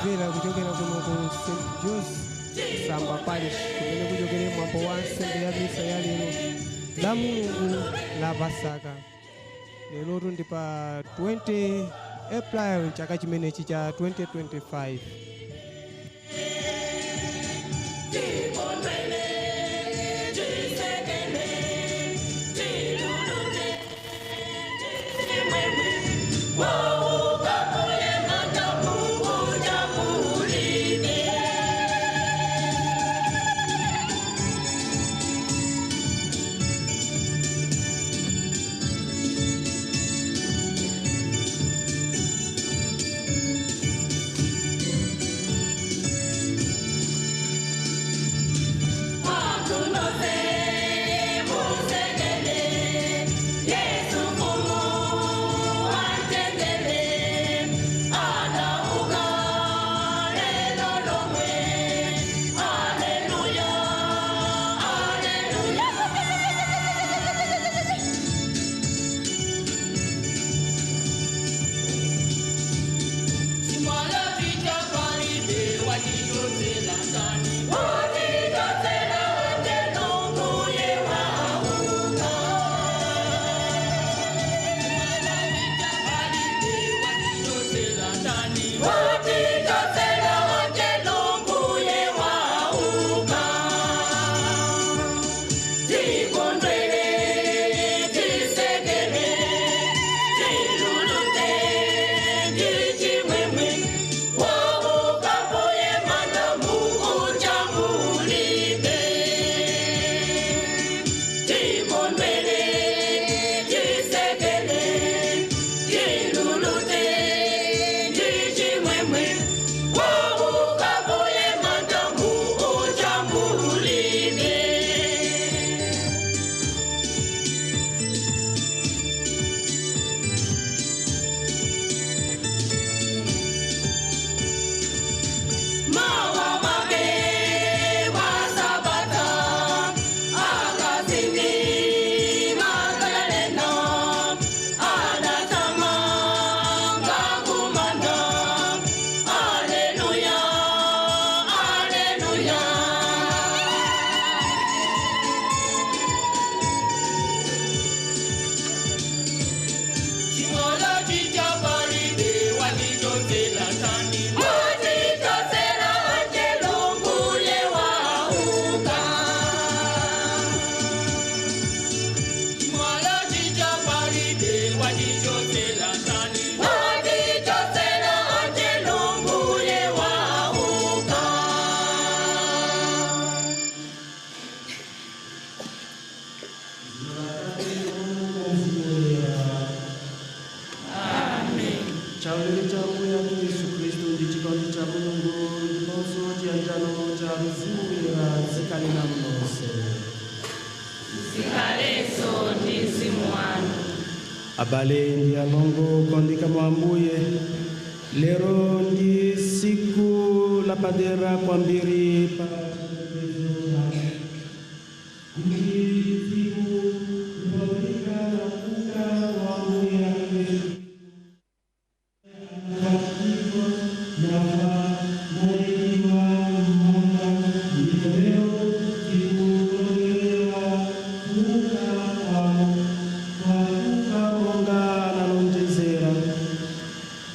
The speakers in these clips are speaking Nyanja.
Mukumvera kuchokera kuno ku St. Jose Samba Parish, kumene kuchokere mwambo wa nsembe ya misa ya lero la Mulungu la Pasaka. Lerotu ndi pa 20 April chaka chimenechi cha 2025. Chaulere cha Ambuye athu Yesu Khristu ndi chikondi cha Mulungu ndiponso chiyanjano cha Mzimu Woyera zikhale nanu nonse. Zikhalenso ndi mzimu wanu. Abale ndi alongo okondeka mwa Ambuye, lero ndi siku la padera kwambiri pa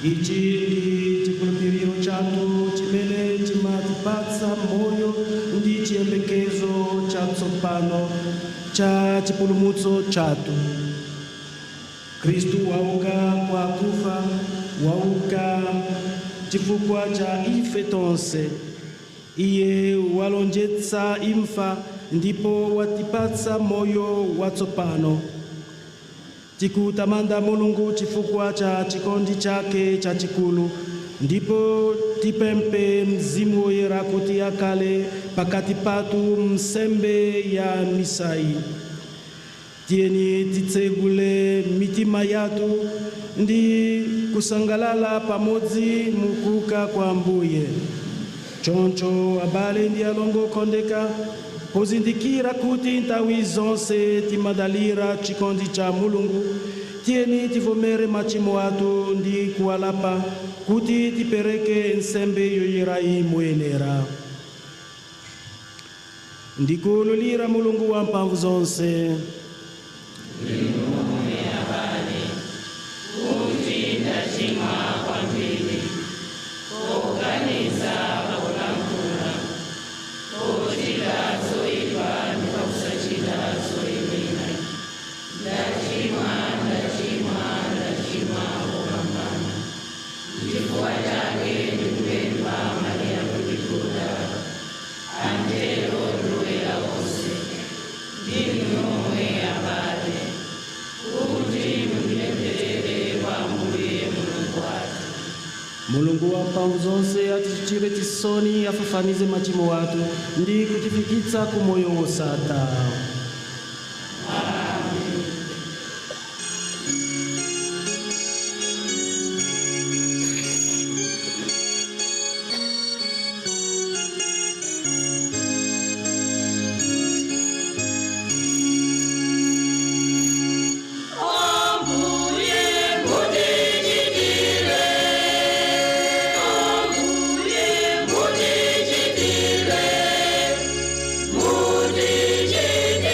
Ichi ndi chikhulupiriro chathu chimene chimatipatsa moyo ndi chiyembekezo chatsopano cha chipulumutso chathu. Khristu wauka kwa akufa, wauka chifukwa cha ife tonse. Iye walonjetsa imfa ndipo watipatsa moyo watsopano. Tikutamanda Mulungu chifukwa cha chikondi chake chachikulu, ndipo tipemphe Mzimu Woyera kuti akhale pakati pathu msembe ya misayi. Tiyeni titsegule mitima yathu ndi kusangalala pamodzi mukuuka kwa Ambuye. Choncho abale ndi alongo okondeka, pozindikira kuti nthawi zonse timadalira chikondi cha Mulungu, tiyeni tivomere machimo athu ndi kuwalapa. Kuti tipereke nsembe yoyerayi moyenera. Ndikuululira Mulungu wa mphamvu zonse Mulungu wa mphamvu zonse atichitire chisoni, afafanize machimo athu ndi kutifikitsa ku moyo wosatha. Ambuye mutichitire, Ambuye mutichitire, mutichitire.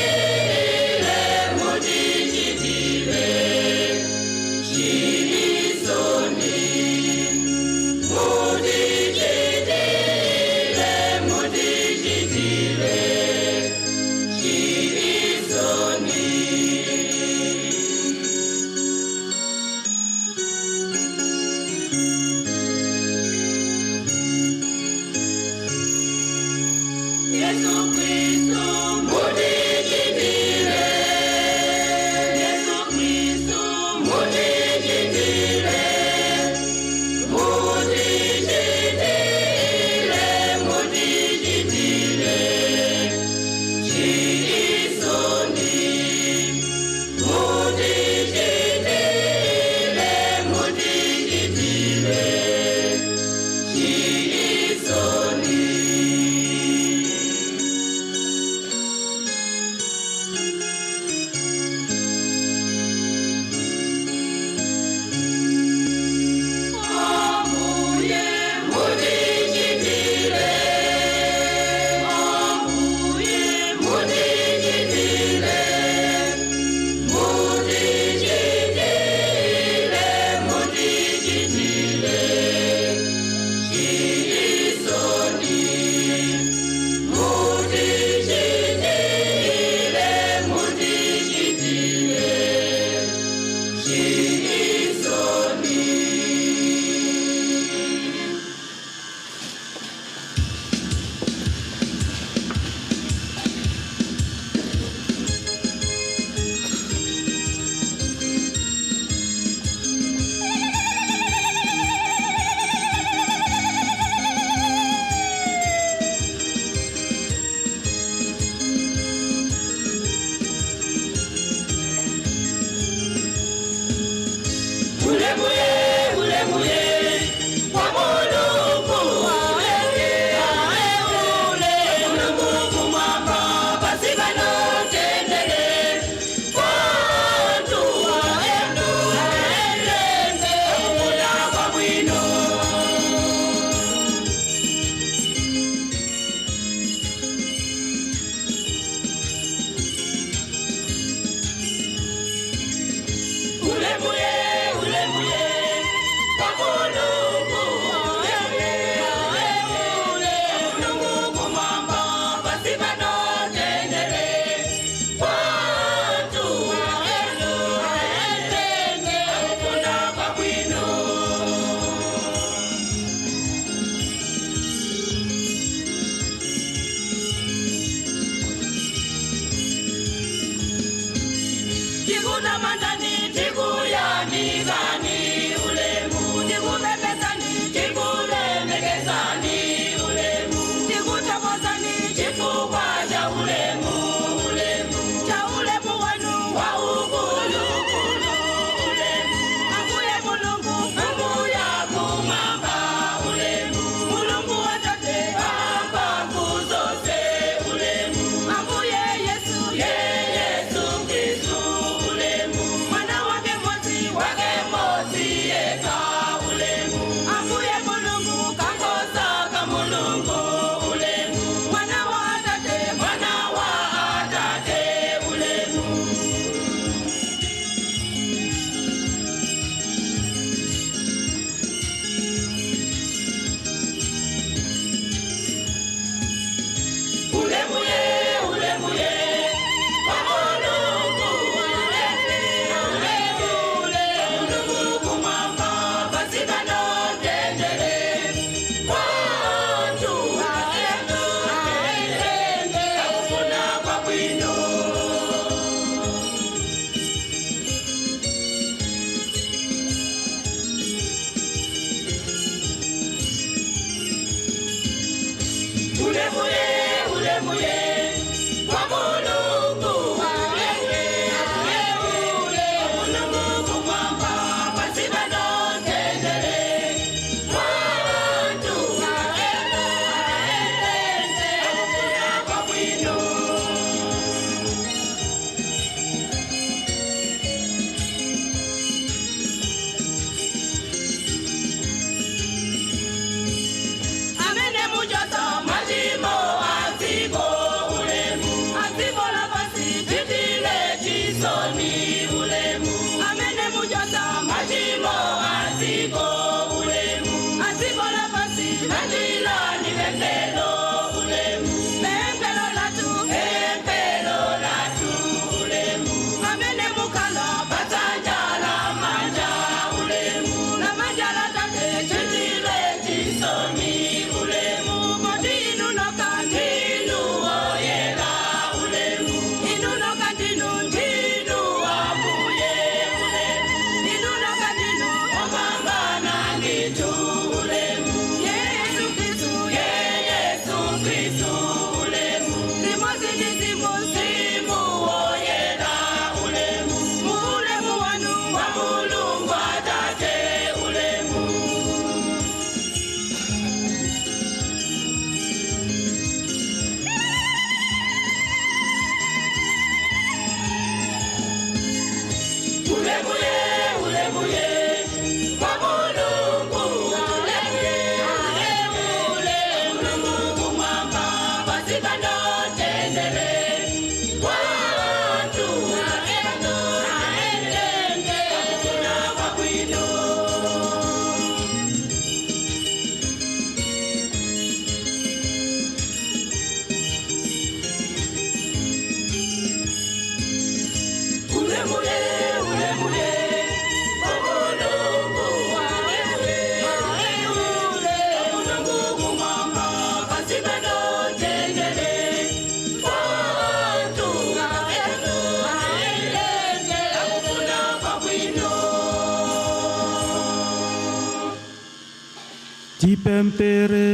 Tipempere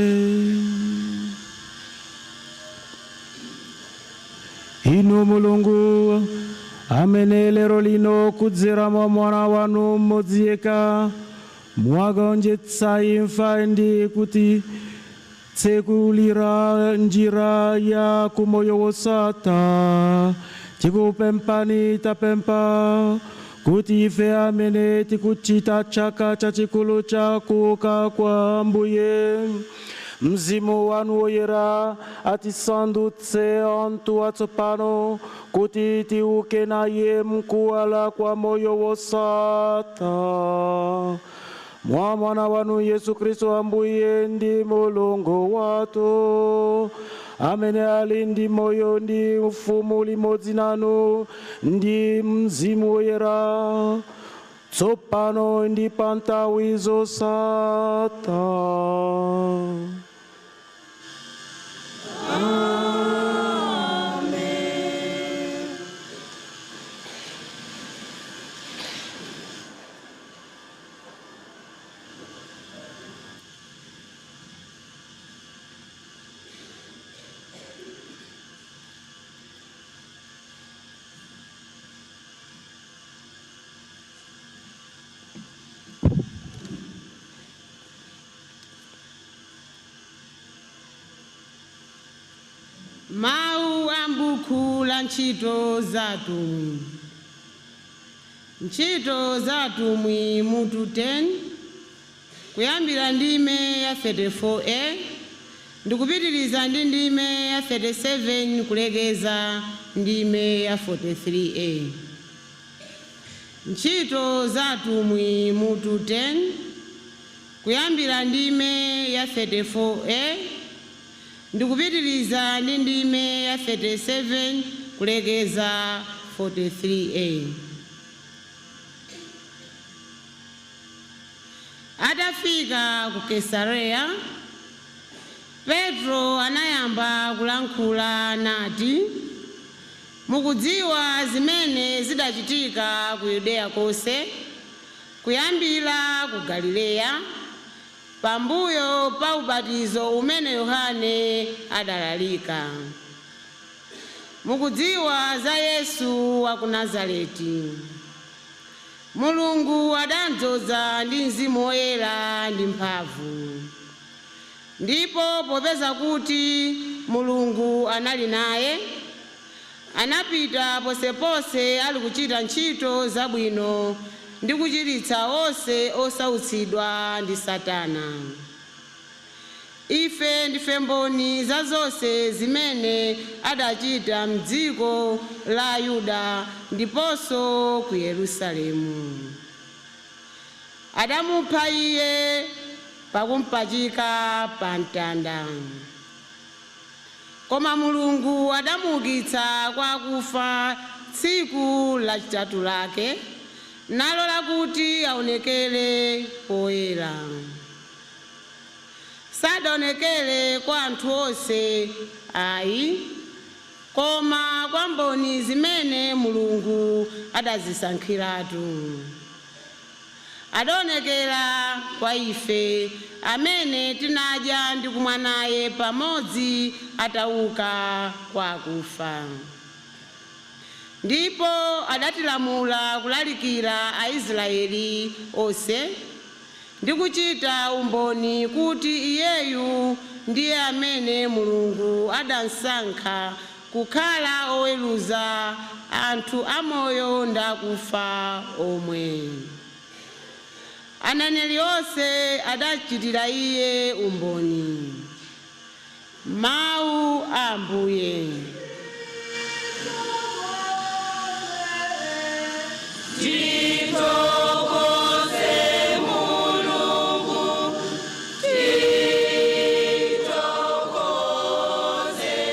inu Mulungu amene lero lino kudzera mwa mwana wanu mmodzi yekha mwagonjetsa imfa ndi kuti tsekulira njira ya kumoyo wosatha. Tikupempani tapempa kuti ife amene tikuchita chaka chachikulu cha kuuka kwa Mbuye Mzimu wanu woyera atisandutse anthu atsopano kuti tiuke naye mkuwala kwa moyo wosatha. Mwa mwana wanu Yesu Kristu Ambuye ndi Mulungu wathu amene ali ndi moyo ndi ufumu limodzi nanu ndi Mzimu Woyera tsopano ndi pa nthawi zosatha. Mau a m'buku la ntchito za atumwi. Ntchito za atumwi mutu 10 kuyambira ndime ya 34a ndikupitiriza ndi ndime ya 37 kulekeza ndime ya 43a. Ntchito za atumwi mutu 10 kuyambira ndime ya 34a ndikupitiriza ndi ndime ya 37 kulekeza 43a. Atafika ku Kesareya, Petro anayamba kulankhula nati, mukudziwa zimene zidachitika ku Yudeya konse, kuyambira ku Galileya, pambuyo pa ubatizo umene Yohane adalalika. Mukudziwa za Yesu wa ku Nazareti. Mulungu adamdzoza ndi Mzimu Woyera ndi mphamvu. Ndipo popeza kuti Mulungu anali naye, anapita posepose ali kuchita ntchito zabwino ndi kuchiritsa onse osautsidwa ndi Satana. Ife ndife mboni za zonse zimene adachita m'dziko la Yuda ndiponso ku Yerusalemu. Adamupha iye pakumpachika pa mtanda. Koma Mulungu adamuukitsa kwa akufa tsiku lachitatu lake, nalola kuti aonekere poyera. Sadaonekere kwa anthu onse ayi, koma kwa mboni zimene Mulungu adazisankhiratu. Adaonekera kwa ife amene tinadya ndi kumwa naye pamodzi atauka kwa akufa. Ndipo adatilamula kulalikira Aisraeli onse ndi kuchita umboni kuti iyeyu ndiye amene Mulungu adamusankha kukhala oweruza anthu amoyo ndi akufa omwe. Aneneri onse adachitira iye umboni. Mawu a Ambuye. Titokoze Mulungu, titokoze.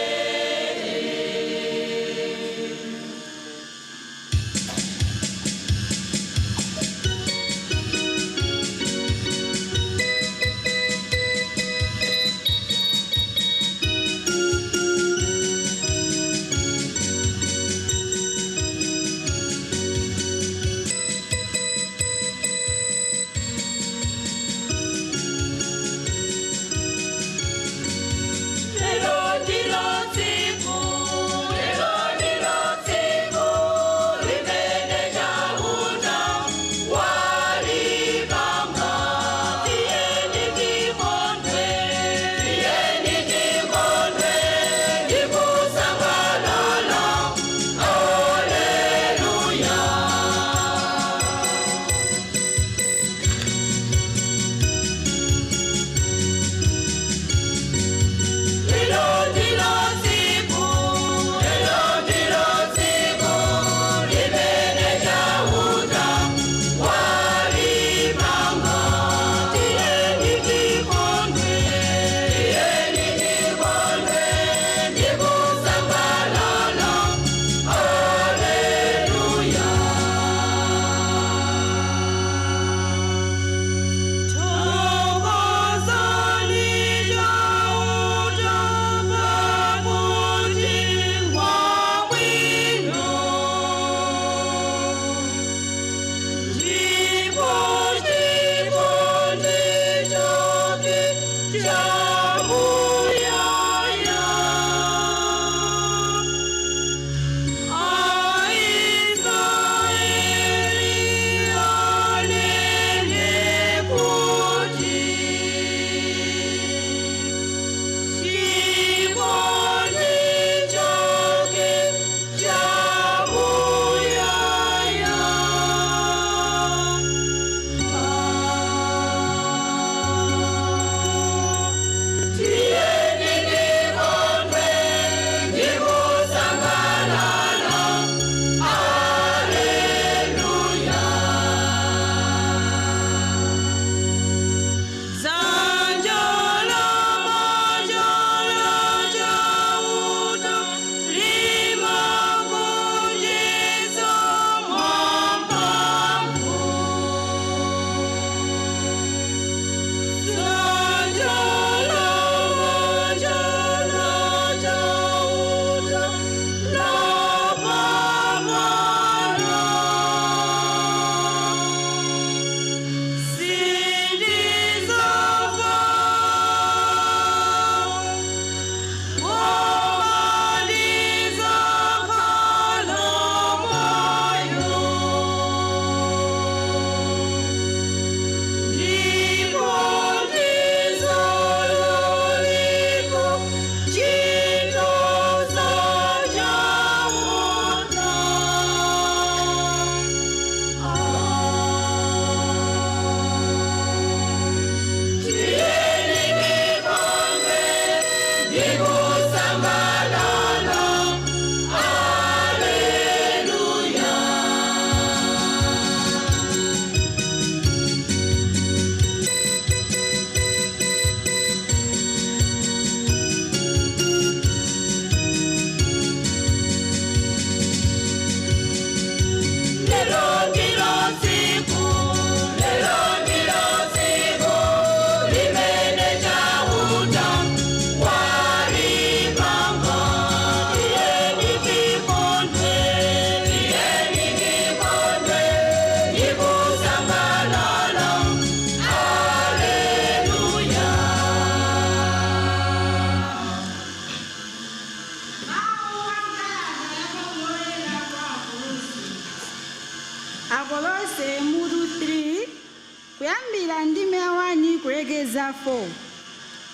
kulekeza 4.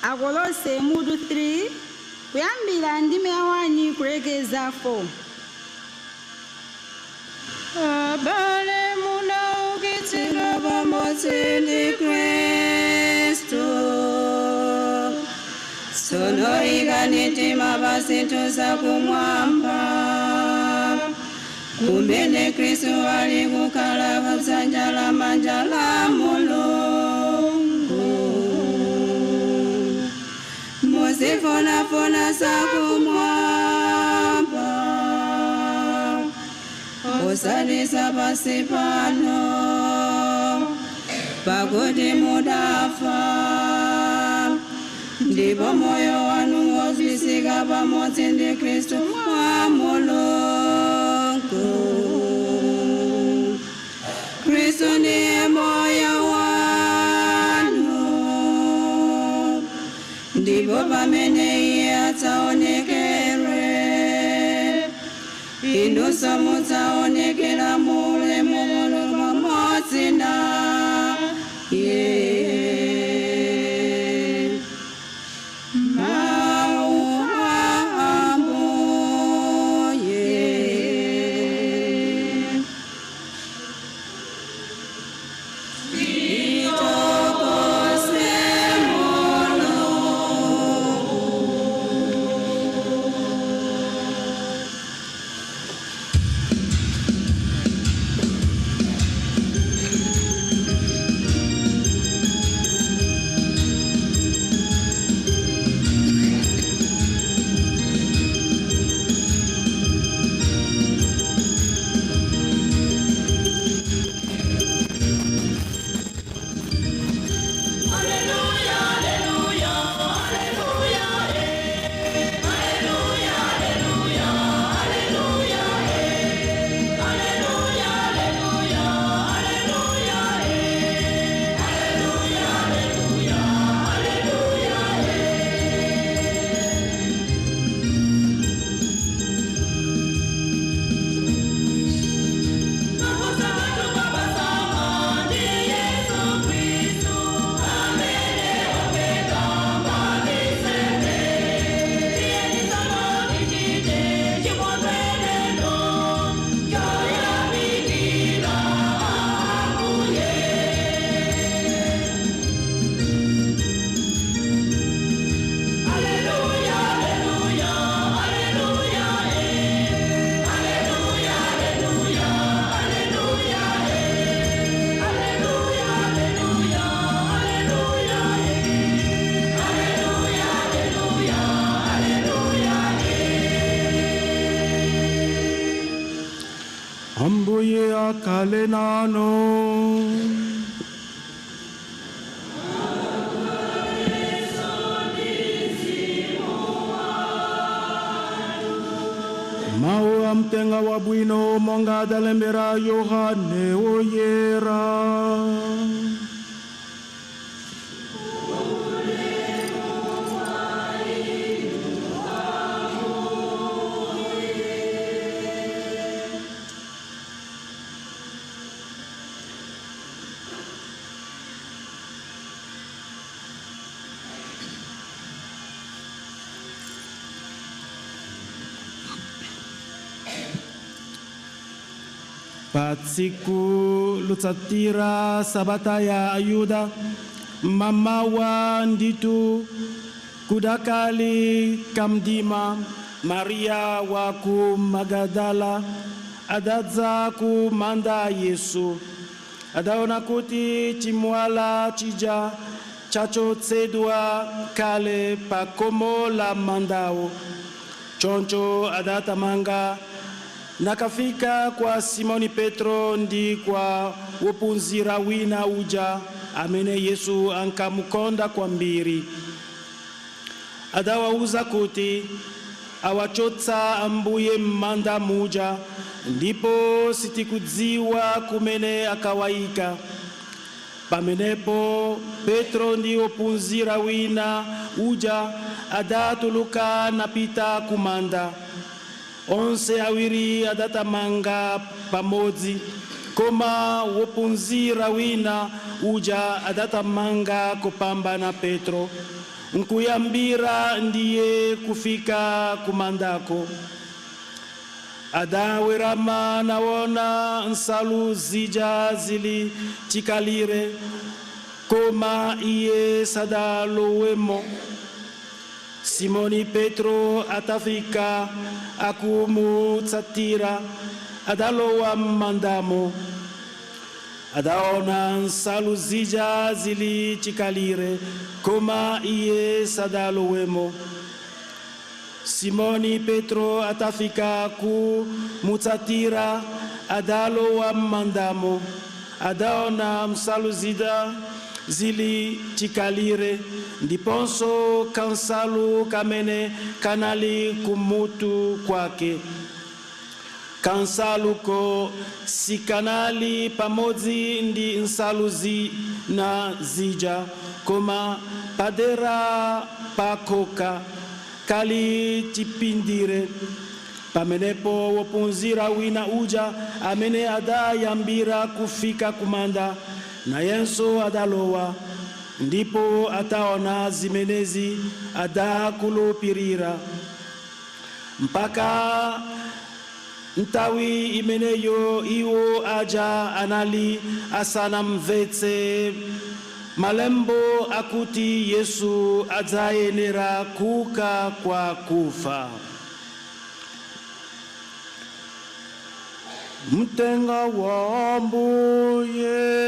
Akolose mutu 3 kuyambira ndime ya 1 kulekeza 4. Abale munaukitsidwa pamodzi ndi Khristu. Tsono ikani mtima pa zinthu zakumwamba, kumene Khristu ali kukhala pa dzanja lamanja la Mulungu. Muzifunafuna zakumwamba, osati za pansi pano, pakuti mudafa, ndipo moyo wanu wobisika pamodzi ndi Khristu mwa Mulungu. Khristu ndiye moyo wanu, ndipo pamene iye adzaonekere, inunso mudzaonekera mu ulemerero pamodzi naye. Mawu a Ambuye. Tithokoze Mulungu. Ambuye akhale nanu. Mawu a mtenga wa bwino monga adalembera Yohane Woyera. Pa tsiku lotsatira sabata ya Ayuda, mamawa ndithu kudakali kamdima, Maria wa ku Magadala adadza ku manda Yesu. Adaona kuti chimwala chija chachotsedwa kale pa khomo la mandawo. Choncho adathamanga nakafika kwa Simoni Petro ndi kwa wophunzira wina uja amene Yesu ankamukonda kwambiri. Adawauza kuti, awachotsa Ambuye m'manda muja, ndipo sitikudziwa kumene akawayika. Pamenepo Petro ndi wophunzira wina uja adatuluka napita kumanda. Onse awiri adathamanga pamodzi, koma wophunzira wina uja adatamanga kupambana Petro nkuyambira ndiye kufika kumandako. Adawerama nawona nsalu zija zili chikalire, koma iye sadalowemo. Simoni Petro atafika akumutsatira, adalowa m'mandamo. Adaona nsalu zija zili chikalire, koma iye sadalowemo. Simoni Petro atafika kumutsatira, adalowa m'mandamo. Adaona nsalu zija zili chikalire, ndiponso kansalu kamene kanali kumutu kwake. Kansaluko sikanali pamodzi ndi nsalu zina zija, koma padera pakoka kali chipindire. Pamenepo wophunzira wina uja amene adayambira kufika kumanda nayenso adalowa, ndipo ataona zimenezi adakhulupirira. Mpaka nthawi imeneyo iwo aja anali asanamvetse malembo akuti Yesu adzayenera kuuka kwa akufa. Mtenga wa Ambuye.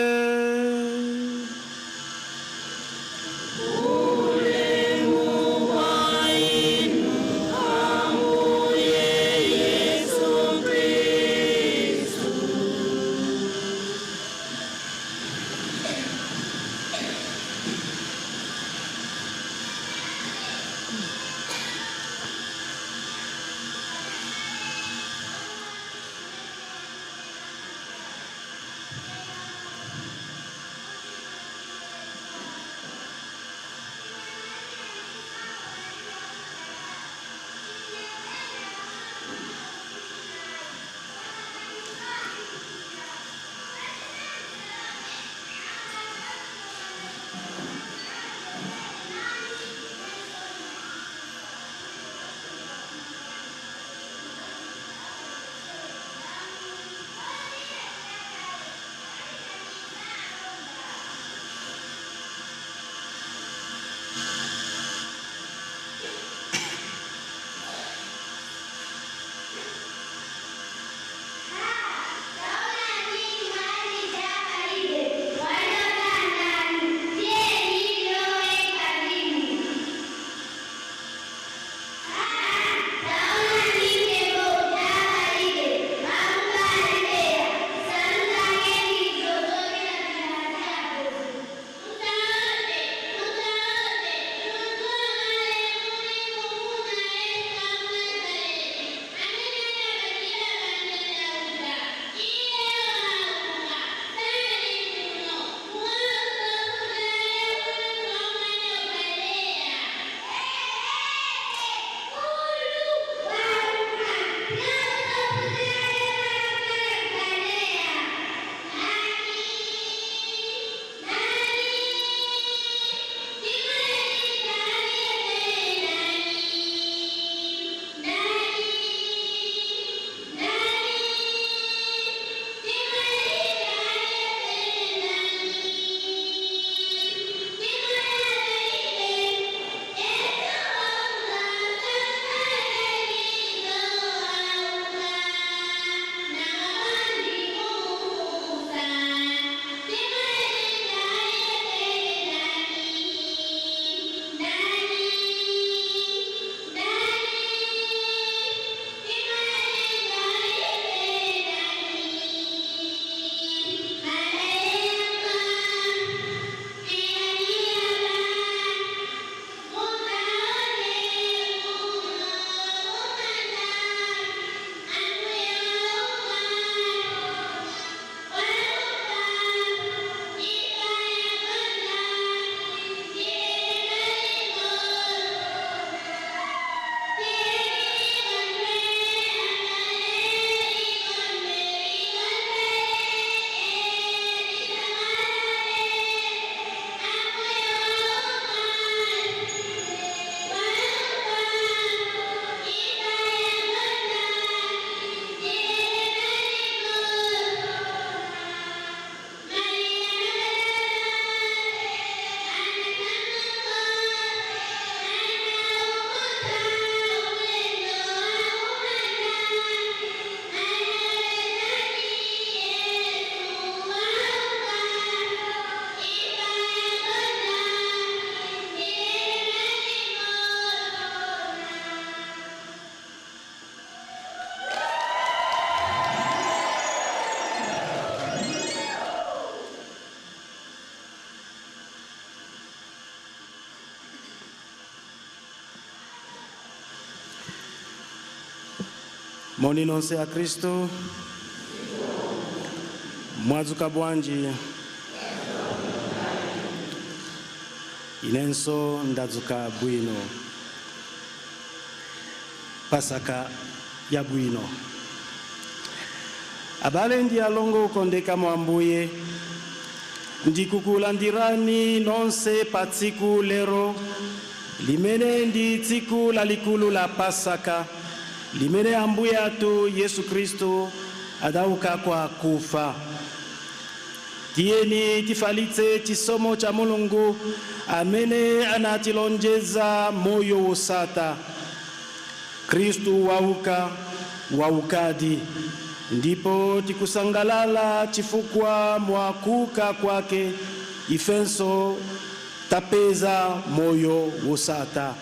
Moni nonse akhristu. Mwadzuka bwanji? Inenso ndadzuka bwino. Pasaka ya bwino. Abale ndi alongo okondeka mwa Ambuye, ndikukulandirani nonse pa tsiku lero limene ndi tsiku lalikulu la Pasaka, limene Ambuye athu Yesu Khristu adauka kwa akufa. Tiyeni tifalitse chisomo cha Mulungu amene anatilonjeza moyo wosatha. Khristu wauka, waukadi, ndipo tikusangalala chifukwa mwa kuuka kwake ifenso tapeza moyo wosatha.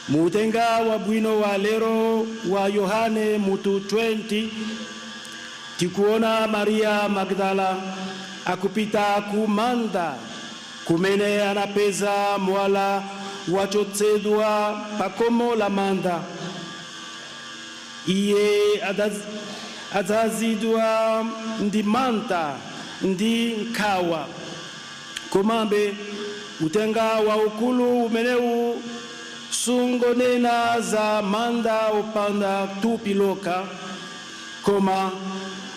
Muuthenga wabwino wa lero wa Yohane mutu 20, tikuona Maria Magdala akupita kumanda kumene anapeza mwala wachotsedwa pakhomo la manda. Iye adzazidwa ndi mantha ndi nkhawa. Komabe uthenga waukulu umenewu sungonena za manda opanda thupi lokha, koma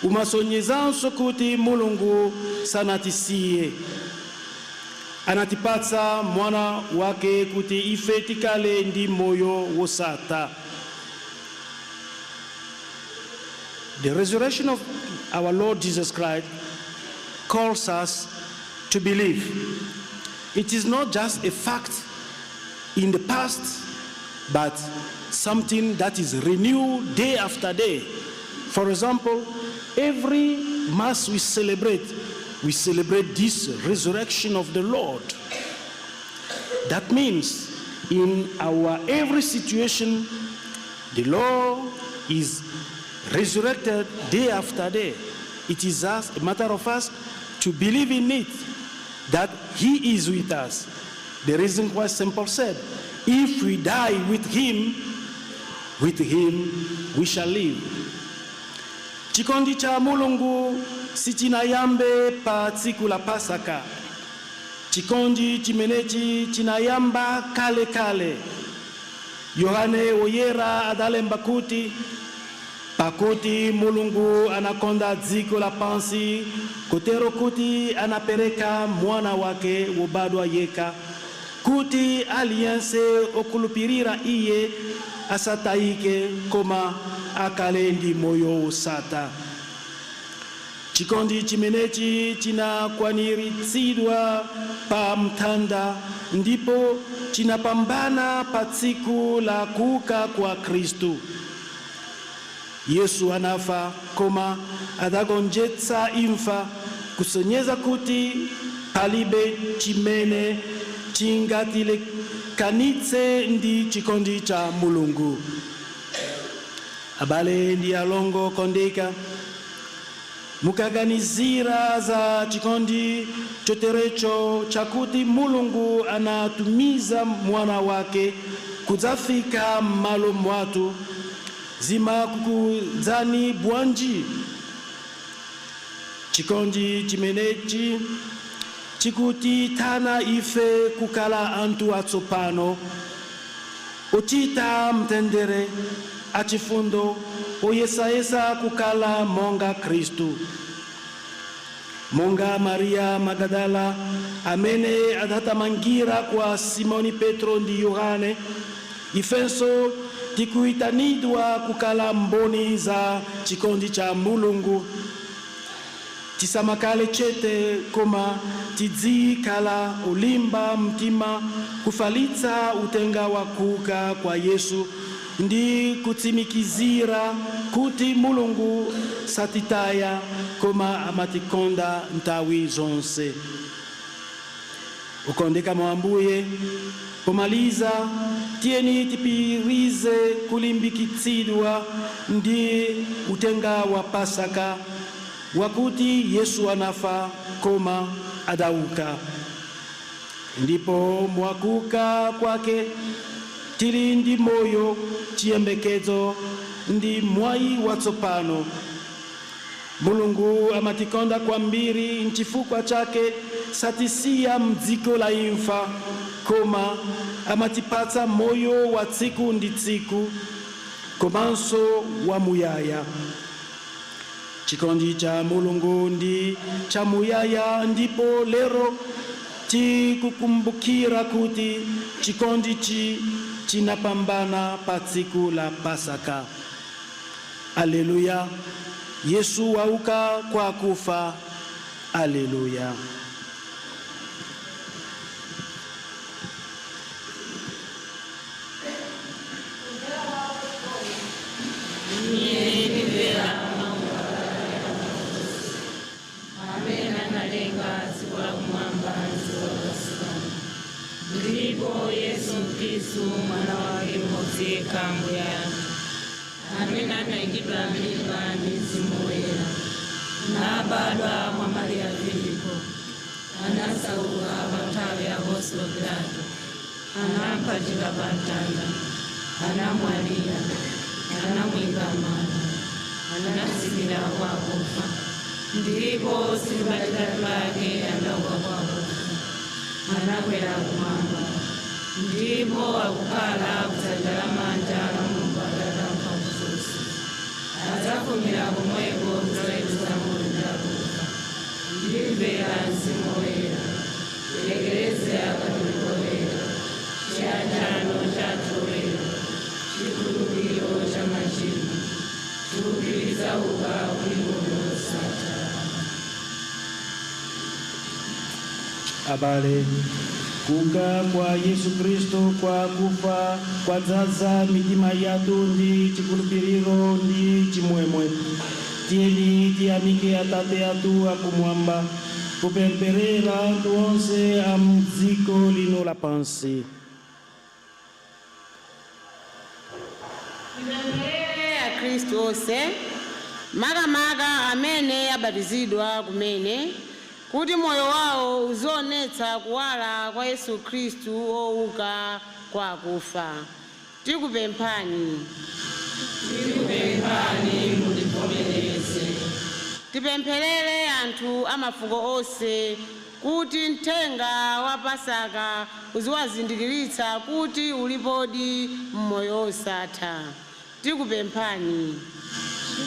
umasonyezanso kuti Mulungu sanatisiye. Anatipatsa mwana wake kuti ife tikhale ndi moyo wosatha. The resurrection of our Lord Jesus Christ calls us to believe. It is not just a fact in the past, but something that is renewed day after day. For example, every Mass we celebrate this resurrection of the Lord. That means in our every situation, the Lord is resurrected day after day. It is us, a matter of us, to believe in it, that He is with us. The reason why St. Paul said, "If we die with Him we shall live." Chikondi cha Mulungu sichinayambe pa tsiku la Pasaka. Chikondi chimenechi chinayamba kale kale. Yohane Woyera adalemba kuti, "Pakuti Mulungu anakonda dziko lapansi kotero kuti anapereka mwana wake wobadwa yekha, kuti aliyense okhulupirira iye asatayike koma akhale ndi moyo wosatha." Chikondi chimenechi chinakwaniritsidwa pa mtanda ndipo chinapambana pa tsiku la kuuka kwa Khristu. Yesu anafa koma adagonjetsa imfa, kusonyeza kuti palibe chimene chingatilekanitse ndi chikondi cha Mulungu. Abale ndi alongo okondeka, mukaganizira za chikondi choterecho chakuti Mulungu anatumiza mwana wake kudzafika m'malo mwathu, zimakukhudzani bwanji? Chikondi chimenechi chikutiitana ife kukhala anthu atsopano, ochita mtendere, achifundo, oyesayesa kukhala monga Khristu. Monga Maria Magadala amene adathamangira kwa Simoni Petro ndi Yohane, ifenso tikuitanidwa kukhala mboni za chikondi cha Mulungu. Tisamakhale chete, koma tizikhala olimba mtima kufalitsa uthenga wa kuuka kwa Yesu ndi kutsimikizira kuti Mulungu satitaya koma amatikonda nthawi zonse. Okondeka mwa Ambuye, pomaliza tiyeni tipitirize kulimbikitsidwa ndi uthenga wa Pasaka wakuti Yesu anafa koma adauka, ndipo mwakuuka kwake tili ndi moyo, chiyembekezo. Ndi mwayi watsopano. Mulungu amatikonda kwambiri, nchifukwa chake satisiya mdziko la imfa, koma amatipatsa moyo wa tsiku ndi tsiku komanso wa muyaya. Chikondi cha Mulungu ndi cha muyaya, ndipo lero tikukumbukira kuti chikondichi chinapambana pa tsiku la Pasaka. Aleluya! Yesu wauka kwa kufa. Aleluya! Amene analenga dziko lakumwamba ndi dziko lapansi pano, ndipo Yesu Khristu mwana wake mmodzi yekha Ambuye athu, amene anayikidwa mimba ndi Mzimu Woyera, nabadwa mwa Mariya Filipo, anasauka pa nthawi ya Ponsiyo Pilato, anampachika pa mtanda, anamwalira, anamuyika m'manda, anatsikira kwa akufa, ndipo tsiku lachitatu lake anauka kwa akufa, anakwera kumwamba, ndipo akukhala kudzanja lamanja la Mulungu Atate amphamvu zonse. Adzafumira komweko kudzaweruza moyo ndi akufa. Ndimvera Mzimu Woyera, Ekleziya Katolika Woyera, chiyanjano cha anthu oyera, chikhululukiro cha machimo, thupi lidzauka kuli moyo wosatha. Abale, kuuka kwa Yesu Kristu kwa kufa kwadzaza mitima yathu ndi chikhulupiriro ndi chimwemwe. Tiyeni tiyamike Atate athu akumwamba, kupempherera anthu onse a mdziko lino lapansi. Tipempherere akhristu onse, makamaka amene abatizidwa kumene, kuti moyo wawo uzionetsa kuwala kwa Yesu Khristu owuka kwa akufa. Tikupemphani. Tikupemphani, mutivomereze. Tipempherere anthu amafuko onse kuti mthenga wa Pasaka uziwazindikiritsa kuti ulipodi mmoyo wosatha. Tikupemphani.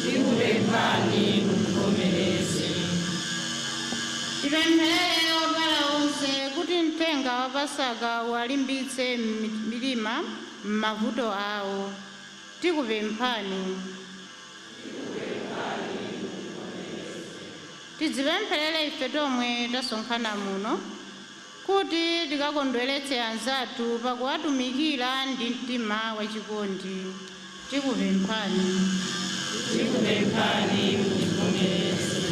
Tikupemphani, mutivomereze. Tipempherere odwala onse kuti mthenga wa Pasaka uwalimbitse mitima m'mavuto awo. Tikupemphani. Tidzipempherere ife tomwe tasonkhana muno kuti tikakondweretse anzathu pakuwatumikira ndi mtima wachikondi. Tikupemphani. Tikupemphani, mutivomereze.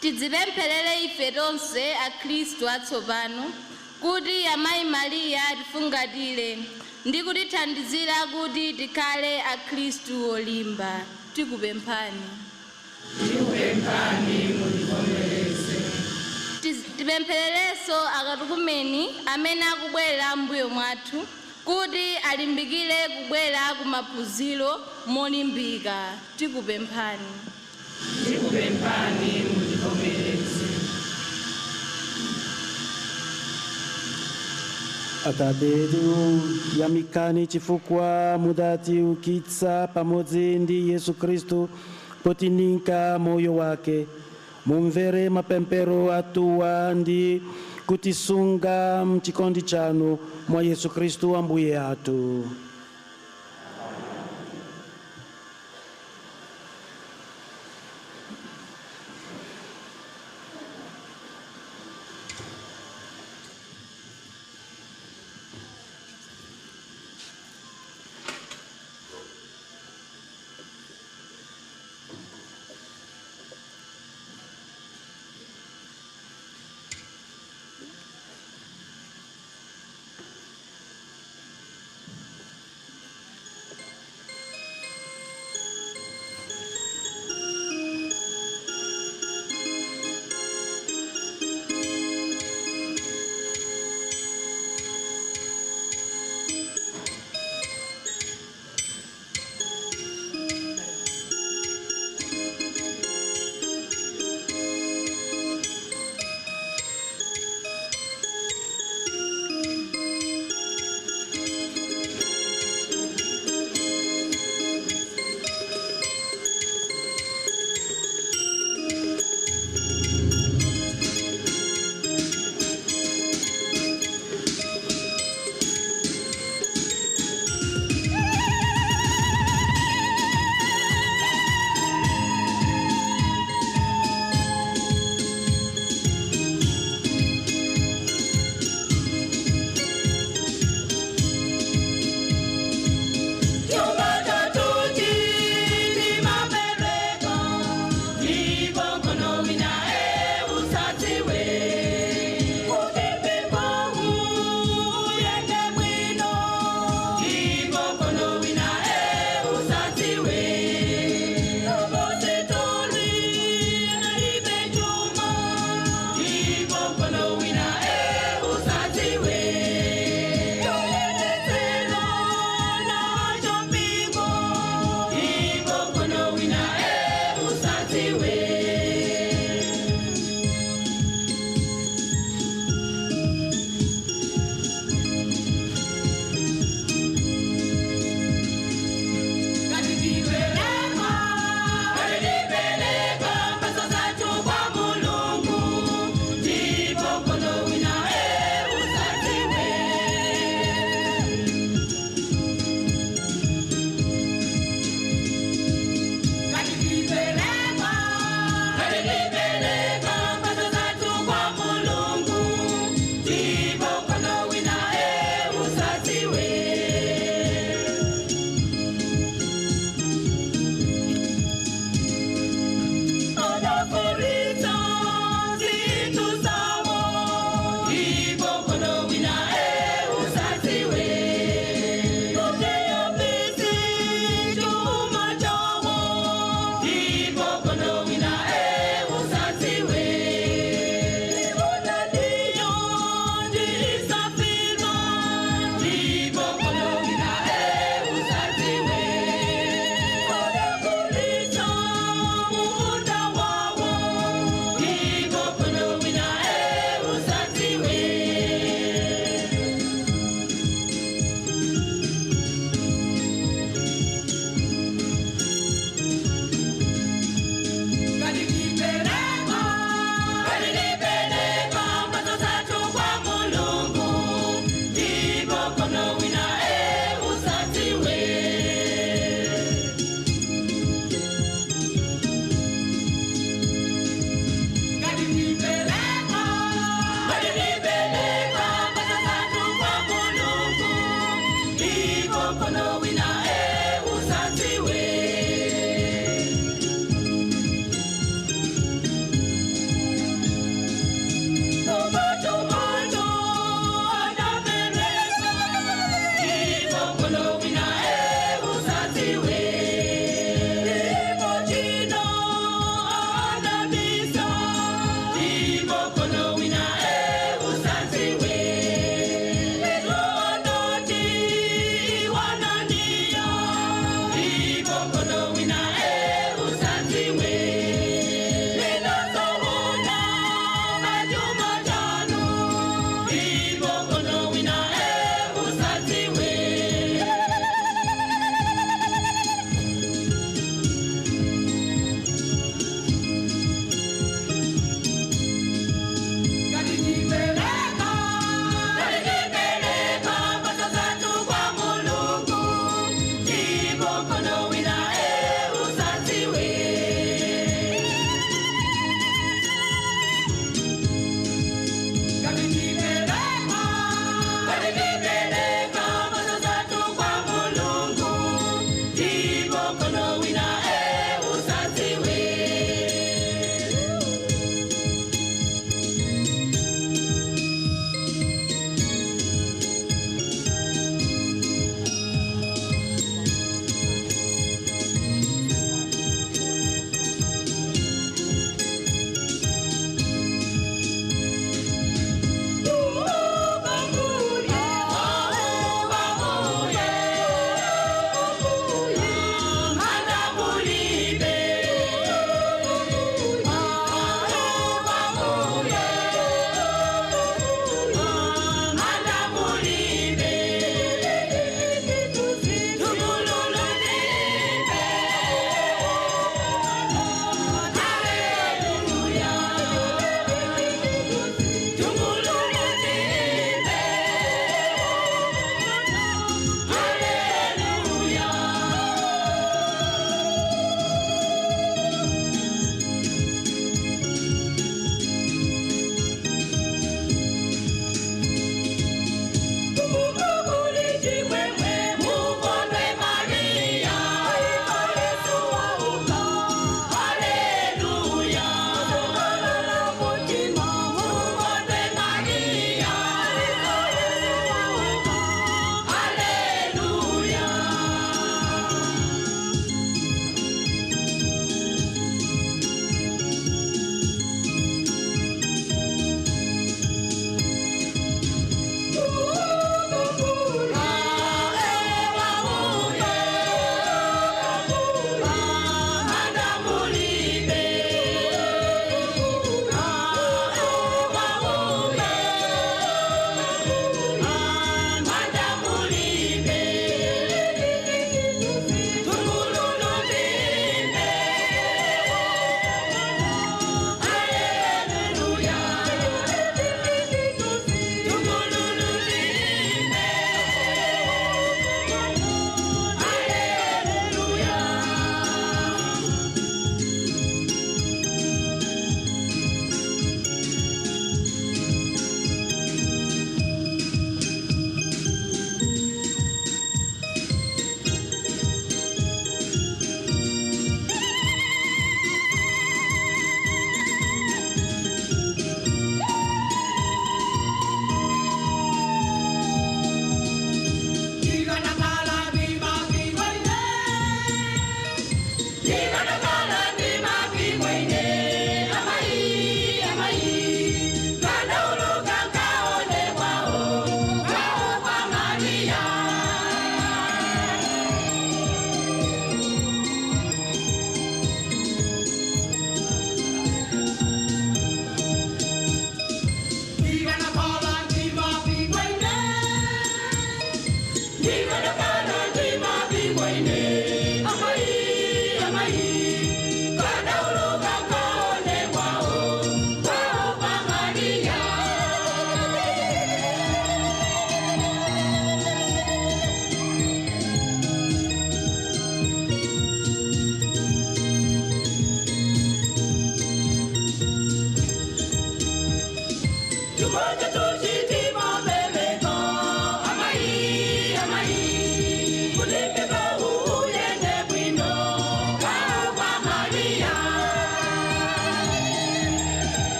Tidzipempherere ife tonse akhristu atsopano kuti Amayi Mariya atifungatire ndi kutithandizira kuti tikhale akhristu olimba. Tikupemphani. Tikupemphani, mutivomereze. Tipemphererenso akatukumeni amene akubwera m'mbuyo mwathu kuti alimbikire kubwera ku maphunziro molimbika. Tikupemphani. Tikupemphani, mutivomereze. Atate, tikuyamikani chifukwa mudatiukitsa pamodzi ndi Yesu Khristu potininka moyo wake. Mumvere mapemphero atuwa ndi kutisunga mchikondi chanu mwa Yesu Khristu Ambuye athu.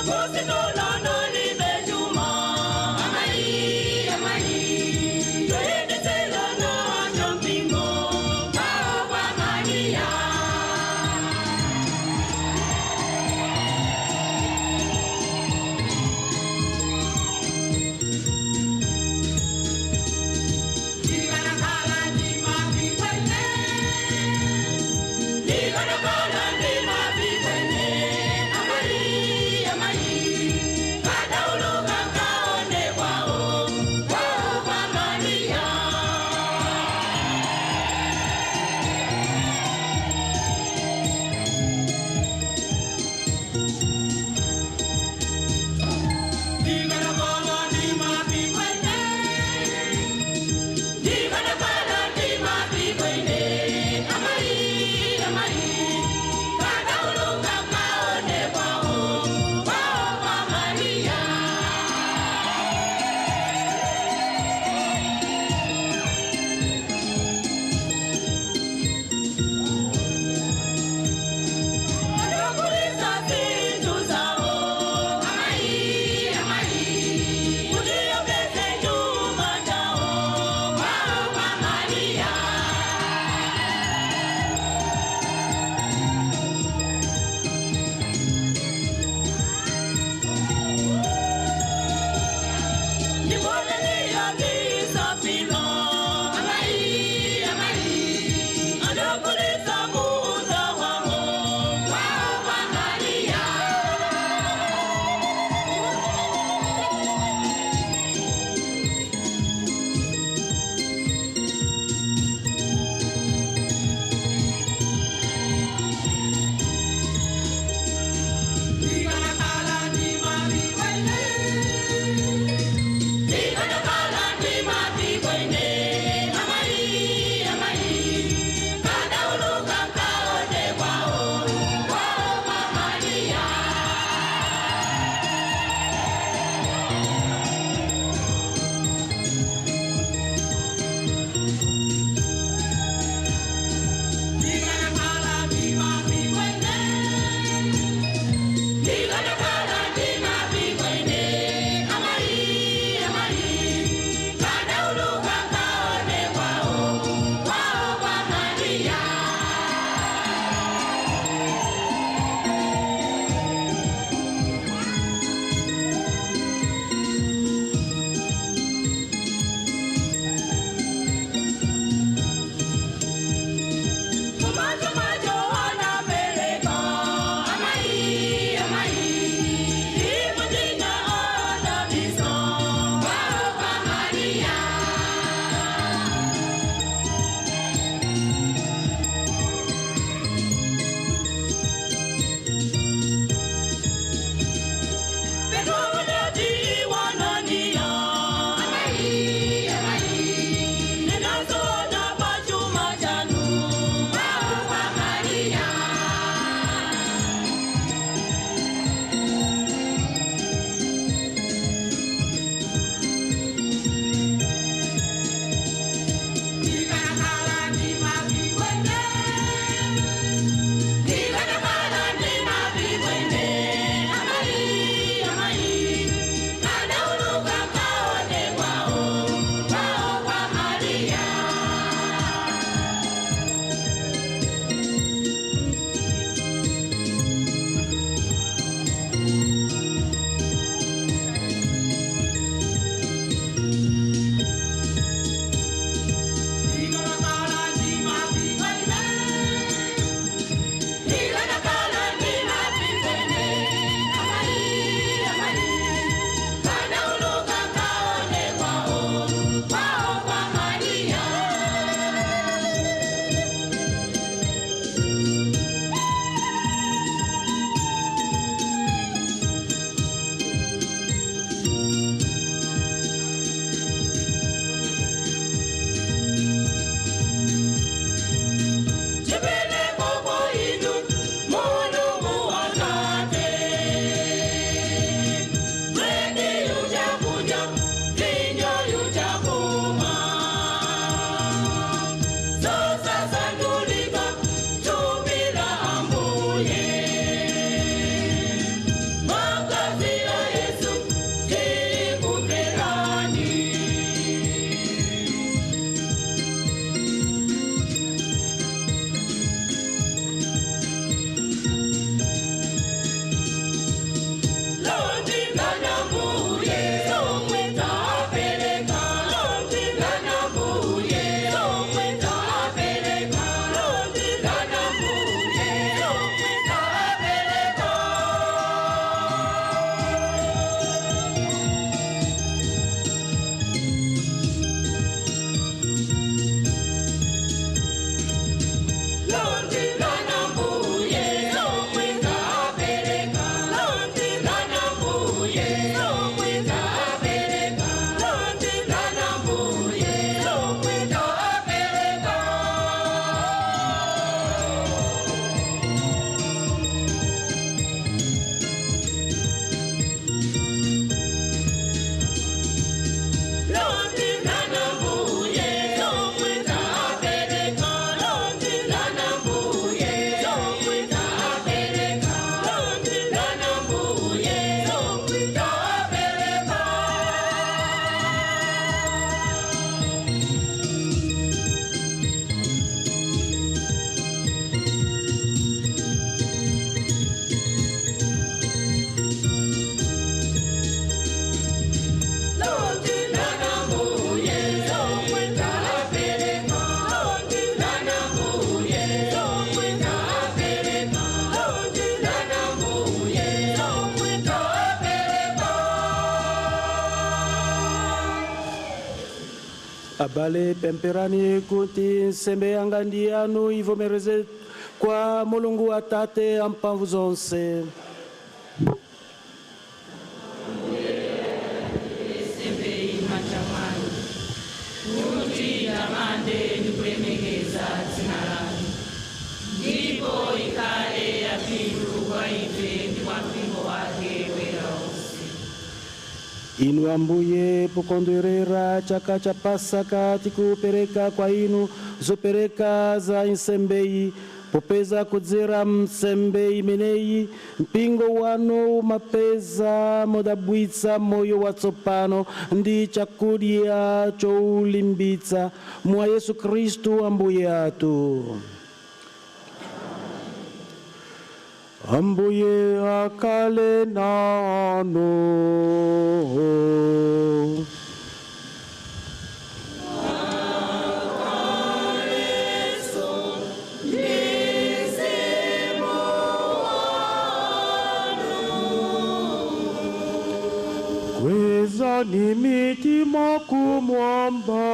Amai, amai, Abale, pempherani kuti nsembe yanga ndi yanu ivomereze kwa Mulungu Atate amphamvu zonse. Nsembe m'manja mwanu kuti itamande ndi kulemekeza dzina lanu, ndipo ikhale yapindu kwa ife ndi kwa mpingo wake woyera wonse. Inu Ambuye, pokondwerera chaka cha Pasaka, tikupereka kwa inu zopereka za nsembeyi, popeza kudzera msembe imeneyi mpingo wanu umapeza modabwitsa moyo watsopano ndi chakudya choulimbitsa, mwa Yesu Khristu Ambuye athu. Ambuye akhale nanu. Kwezani mitima kumwamba.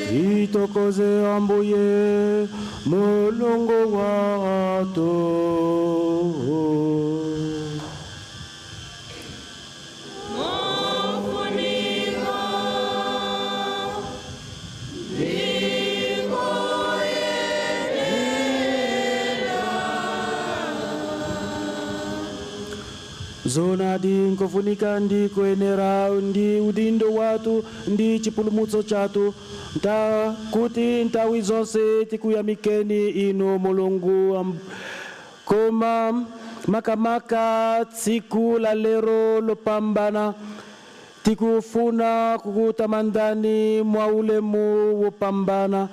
Titokoze Ambuye Mulungu wathu. Zoonadi nkofunika ndi kuyenera ndi udindo wathu ndi chipulumutso chathu nta kuti nthawi zonse tikuyamikeni inu Mulungu, koma makamaka tsiku la lero lopambana tikufuna kukutamandani mwa ulemu wopambana,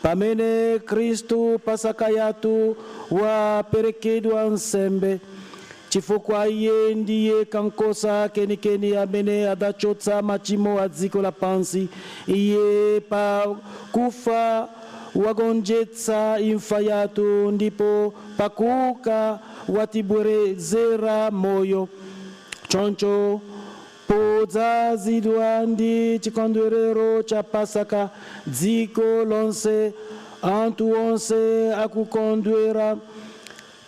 pamene Khristu Pasaka yathu waperekedwa nsembe, chifukwa iye ndiye kankhosa kenikeni amene adachotsa machimo a dziko lapansi. Iye pakufa wagonjetsa imfa yathu, ndipo pakuuka watibwerezera moyo. Choncho podzazidwa ndi chikondwerero cha Pasaka, dziko lonse, anthu onse akukondwera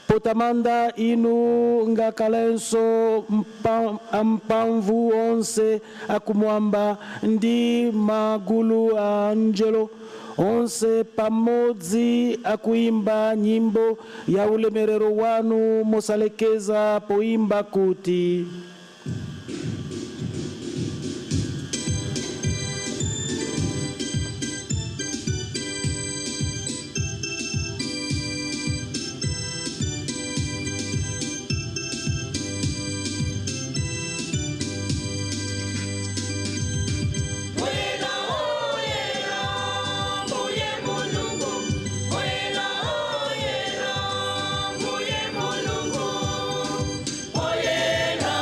potamanda inu, ngakhalenso amphamvu onse akumwamba ndi magulu a angelo onse pamodzi akuimba nyimbo ya ulemerero wanu mosalekeza, poimba kuti: Oyera, oyera, Mbuye Mulungu. Oyera, oyera, Mbuye Mulungu. Oyera.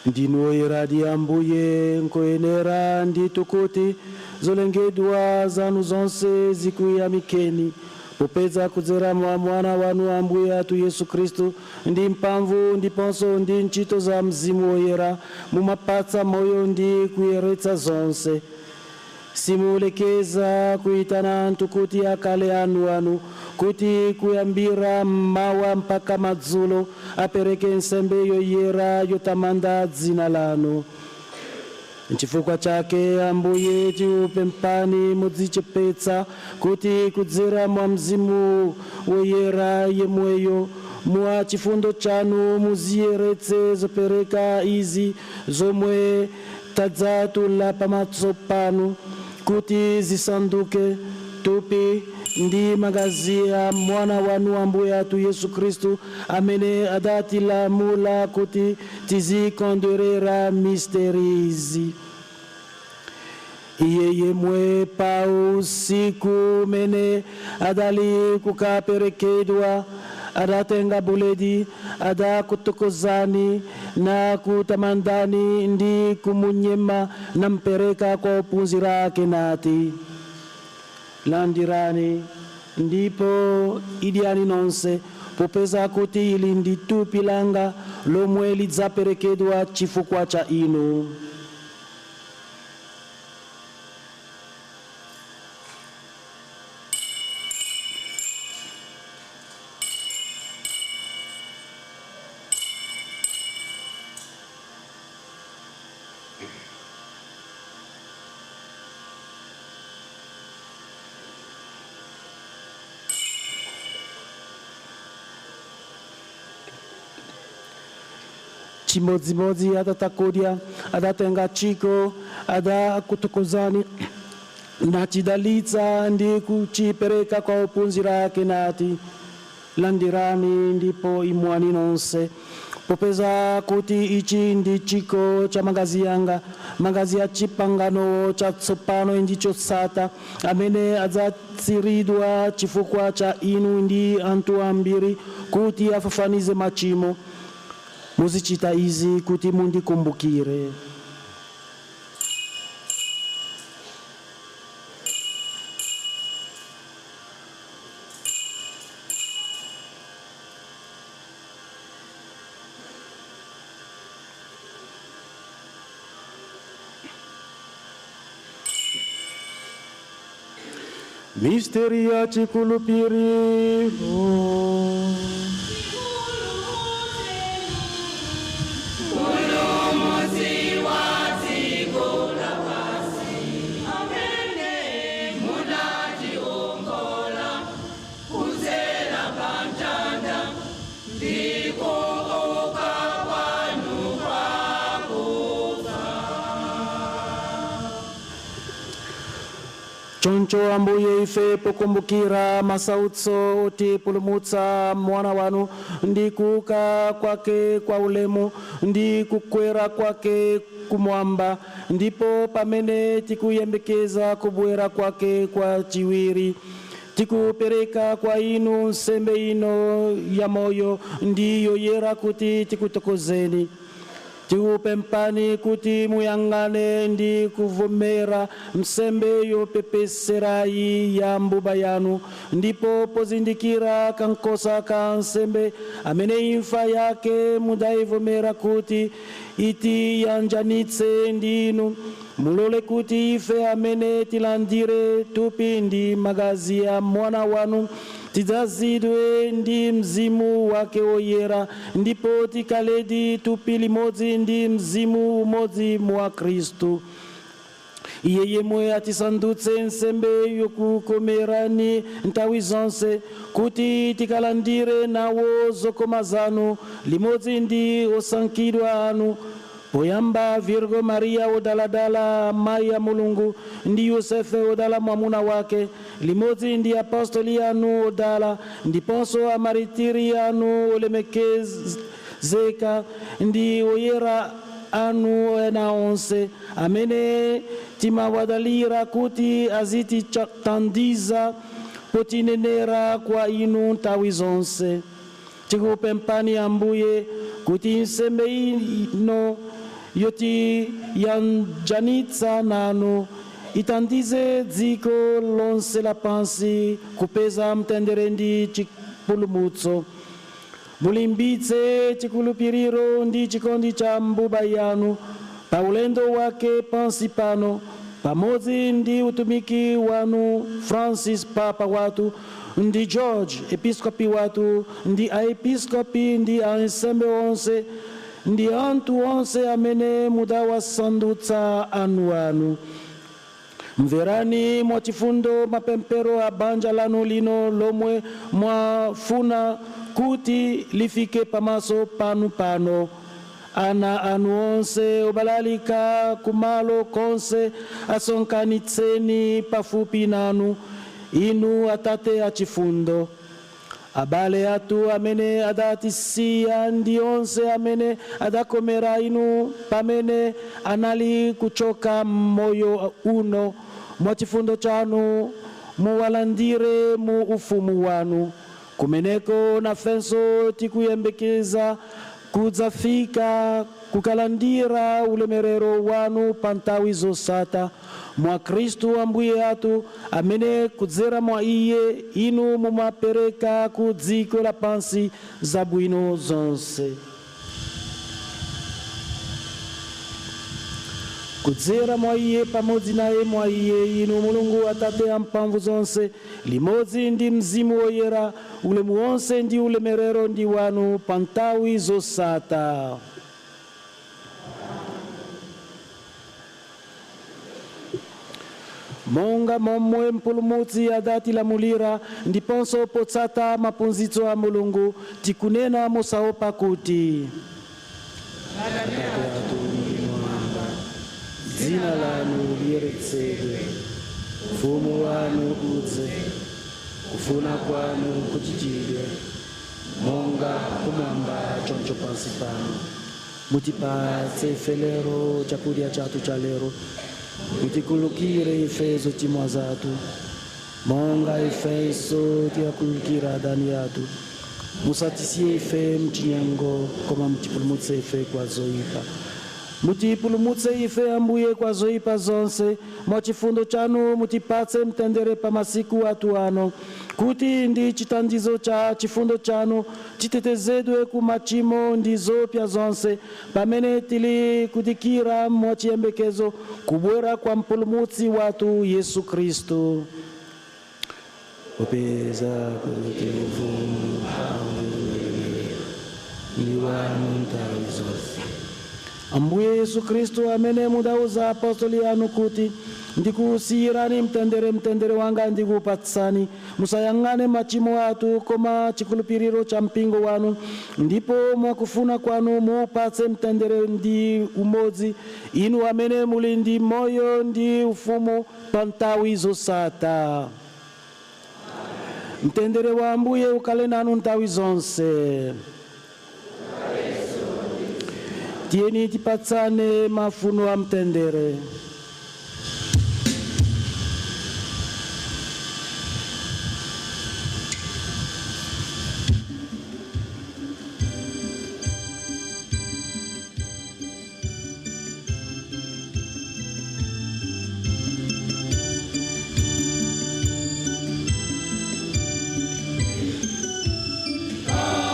Ndinu oyeradi Ambuye, nkoyenera ndithu kuti zolengedwa zanu zonse zikuyamikeni, popeza kudzera mwa mwana wanu Ambuye athu Yesu Khristu ndi mphamvu ndiponso ndi ntchito za Mzimu Woyera mumapatsa moyo ndi kuyeretsa zonse. Simulekeza kuitana anthu kuti akhale anu anu, kuti kuyambira mmawa mpaka madzulo apereke nsembe yoyera yotamanda dzina lanu. Nchifukwa chake Ambuye tikupemphani mudzichepetsa kuti kudzera mwa Mzimu Woyera yemweyo mwa chifundo chanu muziyeretse zopereka izi zomwe tadzatula pamaso panu, kuti zisanduke thupi ndi magazi a mwana wanu Ambuye athu Yesu Khristu, amene adatilamula kuti tizikondwerera misterizi. Iye yemwe pa usiku umene adali kukaperekedwa adatenga buledi, adakuthokozani na kutamandani ndi kumunyema, nampereka kwa ophunzira ake nati: "Landirani ndipo idyani nonse, popeza kuti ili ndi thupi langa lomwe lidzaperekedwa chifukwa cha inu." Chimodzimodzi atatha kudya adatenga chikho, adakuthokozani nachidalitsa ndi kuchipereka kwa ophunzira ake nati: "Landirani ndipo imwani nonse, popeza kuti ichi ndi chikho cha magazi anga, magazi a chipangano chatsopano ndi chosatha, amene adzathiridwa chifukwa cha inu ndi anthu ambiri kuti afafanize machimo. Muzichita izi kuti mundikumbukire." Misteri ya chikhulupiriro. Mpulumutsi wa dziko lapansi, amene munatiombola kudzera pamtanda ndi kuuka kwanu kwakufa. Choncho Ambuye, ife pokumbukira masautso otipulumutsa mwana wanu ndi kuuka kwake kwa ulemu ndi kukwera kwake kumwamba, ndipo pamene tikuyembekeza kubwera kwake kwa chiwiri, tikupereka kwa inu nsembe ino ya moyo ndi yoyera kuti tikuthokozeni. Tikupemphani kuti muyang'ane ndi kuvomera nsembe yopepeserayi ya mbumba yanu, ndipo pozindikira kankhosa ka nsembe amene imfa yake mudayivomera kuti itiyanjanitse ndi inu, mulole kuti ife amene tilandire thupi ndi magazi a mwana wanu tidzazidwe ndi Mzimu wake Woyera, ndipo tikhaledi thupi limodzi ndi mzimu umodzi mwa Khristu. Iye yemwe atisandutse nsembe yokukomerani nthawi zonse, kuti tikalandire nawo zokoma zanu limodzi ndi osankhidwa anu, poyamba Virgo Maria wodaladala, amayi a Mulungu, ndi Yosefe wodala mwamuna wake, limodzi ndi apostoli anu odala ndiponso amaritiri anu olemekezeka ndi oyera anu ena onse amene timawadalira kuti azitithandiza potinenera kwa inu nthawi zonse. Tikupemphani Ambuye kuti nsembe ino Yotiyanjanitsa nanu ithandize dziko lonse lapansi kupeza mtendere ndi chipulumutso. Mulimbitse chikhulupiriro ndi chikondi cha mbumba yanu pa ulendo wake pansi pano, pamodzi ndi utumiki wanu Francis Papa wathu, ndi George episkopi wathu, ndi aepiskopi ndi ansembe onse, ndi anthu onse amene mudawasandutsa anu anu. Mverani mwachifundo mapemphero a banja lanu lino lomwe mwafuna kuti lifike pamaso panu pano. Ana anu onse obalalika kumalo konse asonkhanitseni pafupi nanu, inu Atate achifundo. Abale athu amene adatisiya ndi onse amene adakomera inu pamene anali kuchoka moyo uno, mwachifundo chanu muwalandire mu ufumu wanu, kumeneko nafenso tikuyembekeza kudzafika kukalandira ulemerero wanu pa nthawi zosatha, mwa Khristu Ambuye athu, amene kudzera mwa iye inu mumapereka ku dziko lapansi zabwino zonse. Kudzera mwa iye, pamodzi naye, mwa iye, inu Mulungu Atate amphamvu zonse, limodzi ndi Mzimu Woyera, ulemu wonse ndi ulemerero ndi wanu pa nthawi zosatha. Monga momwe Mpulumutsi adatilamulira ndiponso potsata maphunzitso a Mulungu, tikunena mosaopa kuti: Atate athu muli mwamba, dzina lanu liyeretsedwe, ufumu wanu udze, kufuna kwanu kuchitidwe monga kumwamba choncho pansi pano. Mutipatse ife lero chakudya chathu cha lero. Mutikhululukire ife zochimwa zathu, monga ifenso tiwakhululukira adani athu. Musatisiye ife mchinyengo, koma mutipulumutse ife kwa zoyipa. Mutipulumutse ife, Ambuye, kwa zoyipa zonse. Mwa chifundo chanu mutipatse mtendere pa masiku athu ano, kuti ndi chithandizo cha chifundo chanu titetezedwe ku machimo ndi zoopsa zonse, pamene tili kudikira mwachiyembekezo kubwera kwa Mpulumutsi wathu Yesu Khristu. Popeza kuti ufumu, mphamvu, ulemerero ndi wanu nthawi zonse. Ambuye Yesu Khristu, amene mudauza apostoli anu kuti, "Ndikusiyirani mtendere, mtendere wanga ndikupatsani," musayang'ane machimo athu koma chikhulupiriro cha mpingo wanu, ndipo mwakufuna kwanu muupatse mtendere ndi umodzi, inu amene muli ndi moyo ndi ufumu pa nthawi zosatha. Mtendere wa Ambuye ukhale nanu nthawi zonse. Tiyeni tipatsane mafuno a mtendere.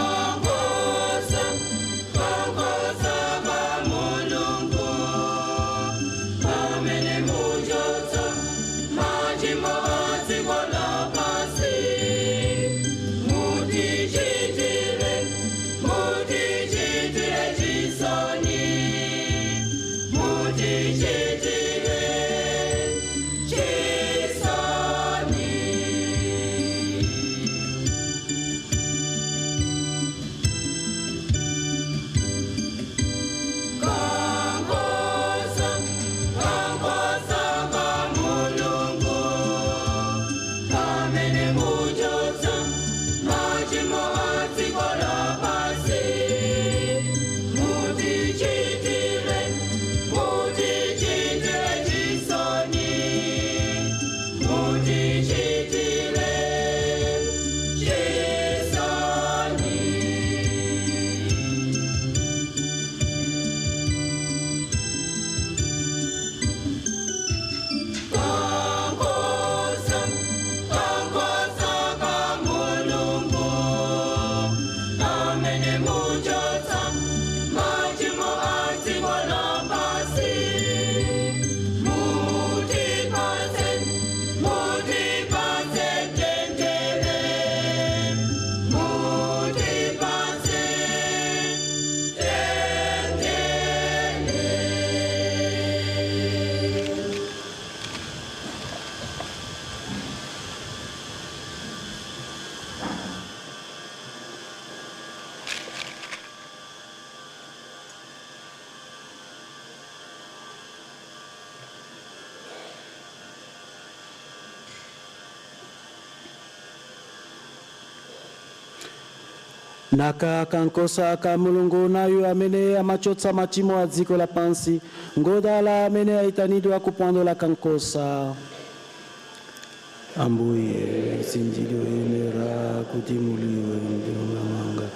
Kongosa, kongosa kwa Mulungu. Naka kankosa ka Mulungu nayu amene amachotsa machimo a dziko lapansi, ngodala amene ayitanidwa kuphwando la kankosa. Ambuye, sindili woyenera kuti mulowe m'nyumba mwanga,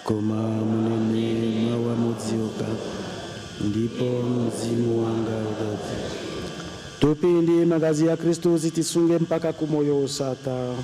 koma munene mawu amodzi okha ndipo mzimu wanga udati. Thupi ndi magazi ya Khristu zitisunge mpaka kumoyo wosatha.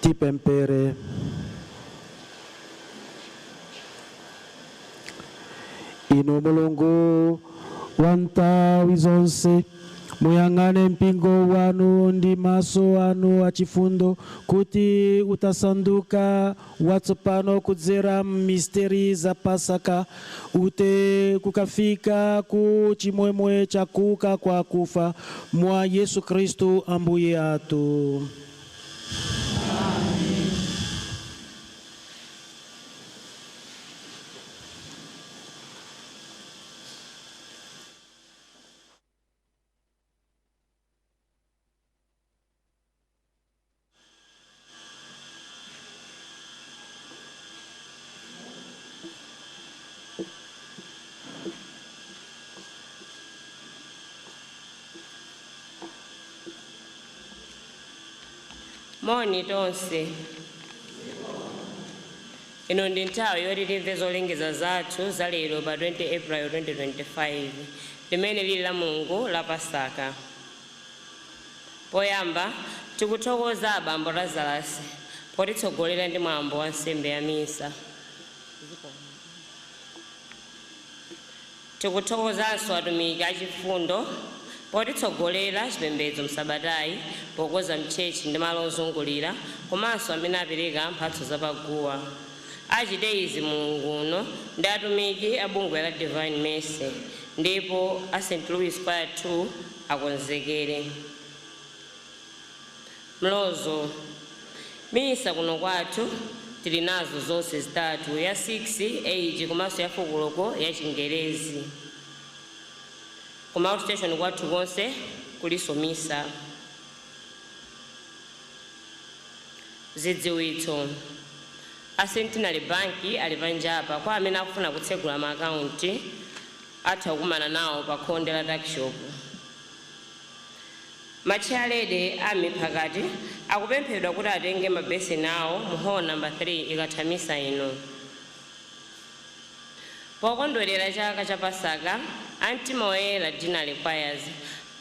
Tipemphere. Inu Mulungu wa nthawi zonse, muyang'ane mpingo wanu ndi maso anu achifundo, kuti utasanduka watsopano kudzera misteri za Pasaka, ute kukafika ku chimwemwe chakuka kwa kufa mwa Yesu Kristu Ambuye athu. Moni tonse. Ino ndi nthawi yoti timve zolengeza zathu za lero pa 20 April 2025, limene lili la Mulungu la Pasaka. Poyamba, tikuthokoza abambo Lazarus potitsogolera ndi mwambo wa nsembe ya misa. Tikuthokozanso atumiki achifundo potitsogolera chipembedzo msabatayi, pokoza mtchechi ndi malo ozungulira, komanso amene apereka mphatso zapaguwa. Achite izi Mulungu uno ndi atumiki a bungwe la Divine Mercy, ndipo a St Louis Choir 2 akonzekere. Mlozo misa kuno kwathu tili nazo zonse zitatu, ya 6, 8 komanso ya fukuloko ya Chingerezi. Kuma outstation kwathu konse kuliso misa. Zidziwitso: a Centenary Bank ali panjapa kwa amene akufuna kutsegula ma akaunti, atha kukumana nawo pa khonde la tuckshop. Matchayalede a miphakati akupemphedwa kuti atenge mabeseni awo mu hall number 3 ikatha misa ino. Pokondwerera chaka cha Pasaka, Amtima Oyera Dinary Choirs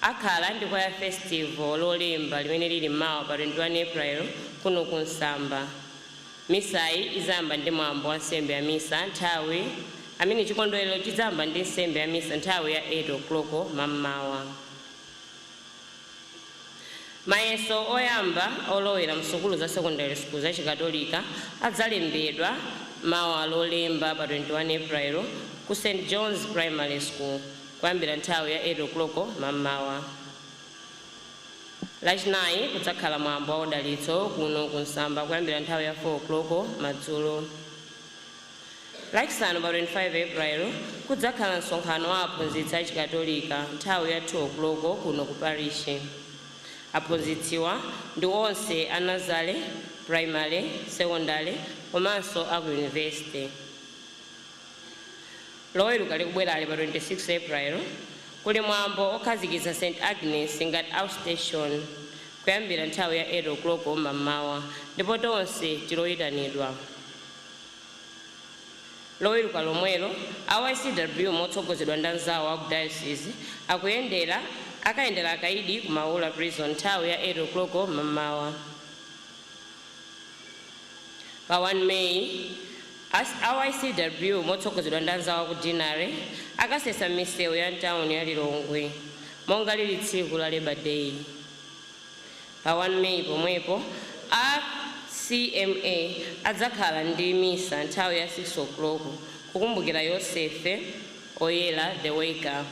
akhala ndi choir festival Lolemba limene lili mawa pa 21 April kuno ku Nsamba. Misayi izamba ndi mwambo wa nsembe ya misa nthawi amene chikondwerero chidzamba ndi nsembe ya misa nthawi ya 8 o'clock mammawa. Mayeso oyamba olowera msukulu za secondary school za Chikatolika adzalembedwa mawa Lolemba pa 21 April ku St John's Primary School kuyambira nthawi ya 8 o'clock mammawa. Lachinayi kudzakhala mwambo wa udalitso kuno ku Nsamba kuyambira nthawi ya 4 o'clock madzulo. Lachisanu pa 25 April kudzakhala msonkhano wa aphunzitsi achikatolika nthawi ya 2 o'clock kuno ku parish. Aphunzitsiwa ndi onse a nursery, primary, secondary komanso aku university. Loweruka likubwerali pa 26 April kuli mwambo okhazikitsa St Agnes ngati outstation kuyambira nthawi ya 8 o'clock mammawa, ndipo tonse tiloyitanidwa. Loweruka lomwelo, a YCW motsogozedwa ndi anzawo aku diocese akuyendera akayendera akaidi ku Maula Prison nthawi ya 8 o'clock mammawa. Pa 1 May, a YCW motsogozedwa ndi anzawo aku deanery akasesa misewu ya mtawuni ya Lilongwe monga lili tsiku la Labor Day. Pa 1 May pomwepo, a CMA adzakhala ndi misa nthawi ya 6 o'clock kukumbukira Yosefe Oyera the Worker.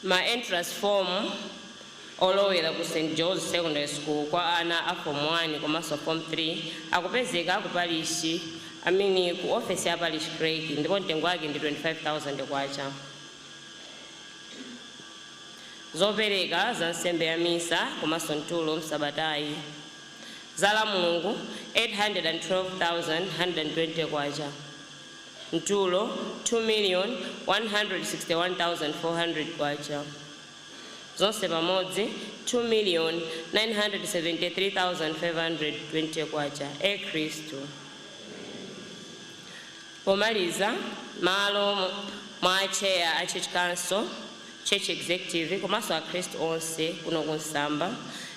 Ma entrance form olowera ku St George Secondary School kwa ana a form 1 komanso form 3 akupezeka ku parish amene ku office ya parish clerk, ndipo mtengo wake ndi 25,000 kwacha. Zopereka za nsembe ya misa komanso mtulo msabatayi: za la Mulungu 812,120 kwacha, mtulo 2,161,400 kwacha, zonse pamodzi 2,973,520 kwacha. E Khristu. Pomaliza, malo mwa acheya a church council, Church Executive komanso akhristu onse kuno kunsamba,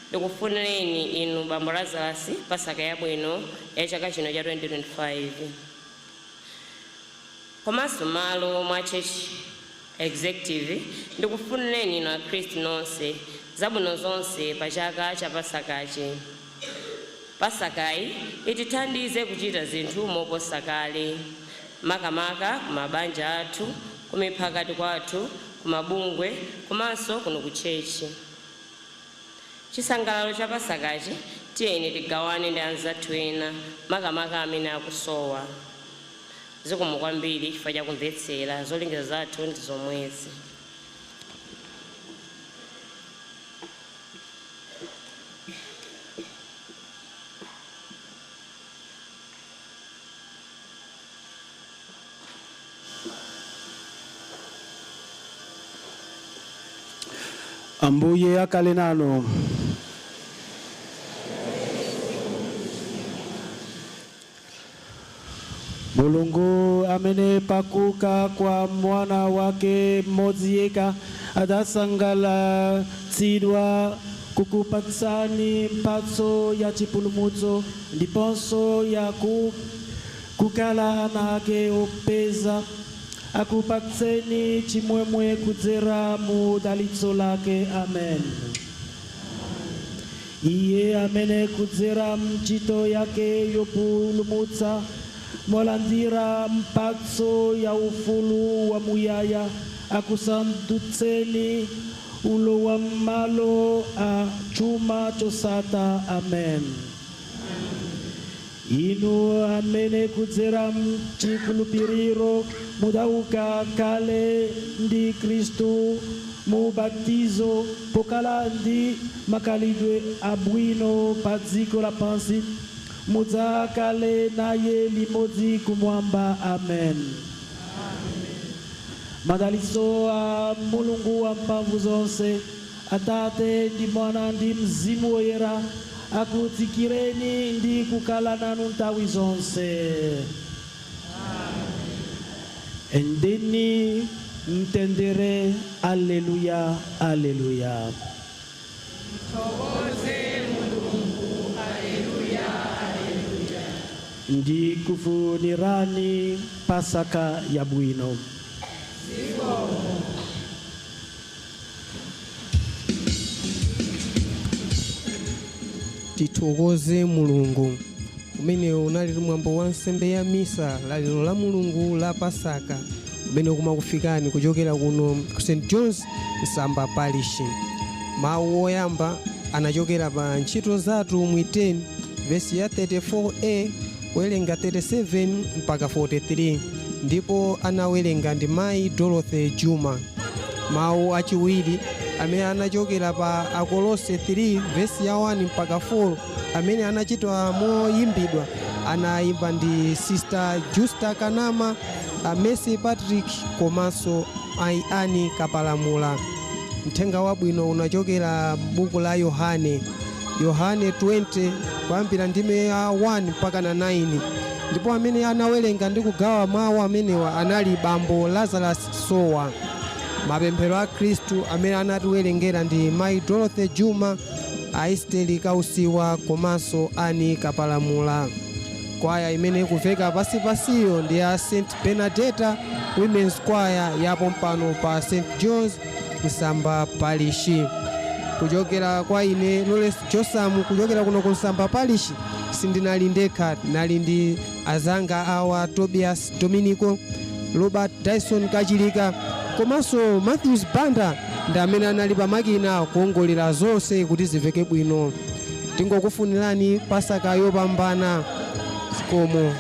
ndikufunireni inu Bambo Lazarus Pasaka yabwino ya chaka chino cha 2025. Komanso malo mwa Church Executive, ndikufunireni inu akhristu nonse zabwino zonse pa chaka cha Pasakachi. Pasakayi itithandize kuchita zinthu moposa kale, makamaka kumabanja athu, kumiphakati kwathu, kumabungwe komanso kuno ku tchechi. Chisangalalo cha Pasakachi tiyeni tigawane ndi anzathu ena, makamaka amene akusowa. Zikomo kwambiri chifukwa chakumvetsera. Zolinga zathu ndi zomwezi. Ambuye akhale nanu. Mulungu amene pakuuka kwa mwana wake mmodzi yekha adasangalatsidwa kukupatsani mphatso ya chipulumutso ndiponso ya kukhala ana ake opeza, akupatseni chimwemwe kudzera mu dalitso lake. Amen. Iye amene kudzera mntchito yake yopulumutsa mwalandira mphatso ya ufulu wa muyaya, akusandutseni olowa m'malo a chuma chosatha. Amen. Inu amene kudzera mchikhulupiriro mudauka kale ndi Khristu mu ubatizo, pokhala ndi makhalidwe abwino pa dziko lapansi, mudzakhale naye limodzi kumwamba. Amen. Madalitso a Mulungu wamphamvu zonse, Atate ndi Mwana ndi Mzimu Woyera, akutsikireni ndi kukhala nanu nthawi zonse. Endeni mtendere. Alleluya, alleluya. Thokoze Mulungu. Haleluya, haleluya. Ndikufunirani Pasaka yabwino. Zikomo. Tithokoze Mulungu. Umenewu unali mwambo wa nsembe ya misa lalero la Mulungu la Pasaka umene ukumakufikani kuchokera kuno ku St John's Nsamba Parish. Mawu oyamba anachokera pa Ntchito za Atumwi 10 vesi ya 34a kuwerenga 37 mpaka 43, ndipo anawerenga ndi Mayi Dorothy Juma. Mawu achiwiri amene anachokera pa Akolose 3 vesi ya 1 mpaka 4, amene anachitwa moyimbidwa, anayimba ndi Sister Justa Kanama, Messi Patrick komanso Ani Kapalamula. Mthenga wabwino unachokera buku la Yohane, Yohane 20 kuyambira ndime ya 1 mpaka na 9, ndipo amene anawerenga ndi kugawa mawu amenewa anali Bambo Lazarus Sowa. Mapemphero a Khristu amene anatiwerengera ndi Mayi Dorothy Juma, Aisteli Kausiwa komanso Ani Kapalamula. Kwaya imene ikuveka pasipasiyo ndi ya St Bernadetta Women's Choir yapompano pa St John's Nsamba Parish. Kuchokera kwa ine Lawrence Josamu kuchokera kuno ku Nsamba Parish, sindinali ndekha, nali ndi azanga awa: Tobias Dominico, Robert Dyson Kachilika komanso Matthews Banda ndi amene anali pamakina kuongolera zonse kuti ziveke bwino. Tingokufunirani Pasaka yopambana. Zikomo.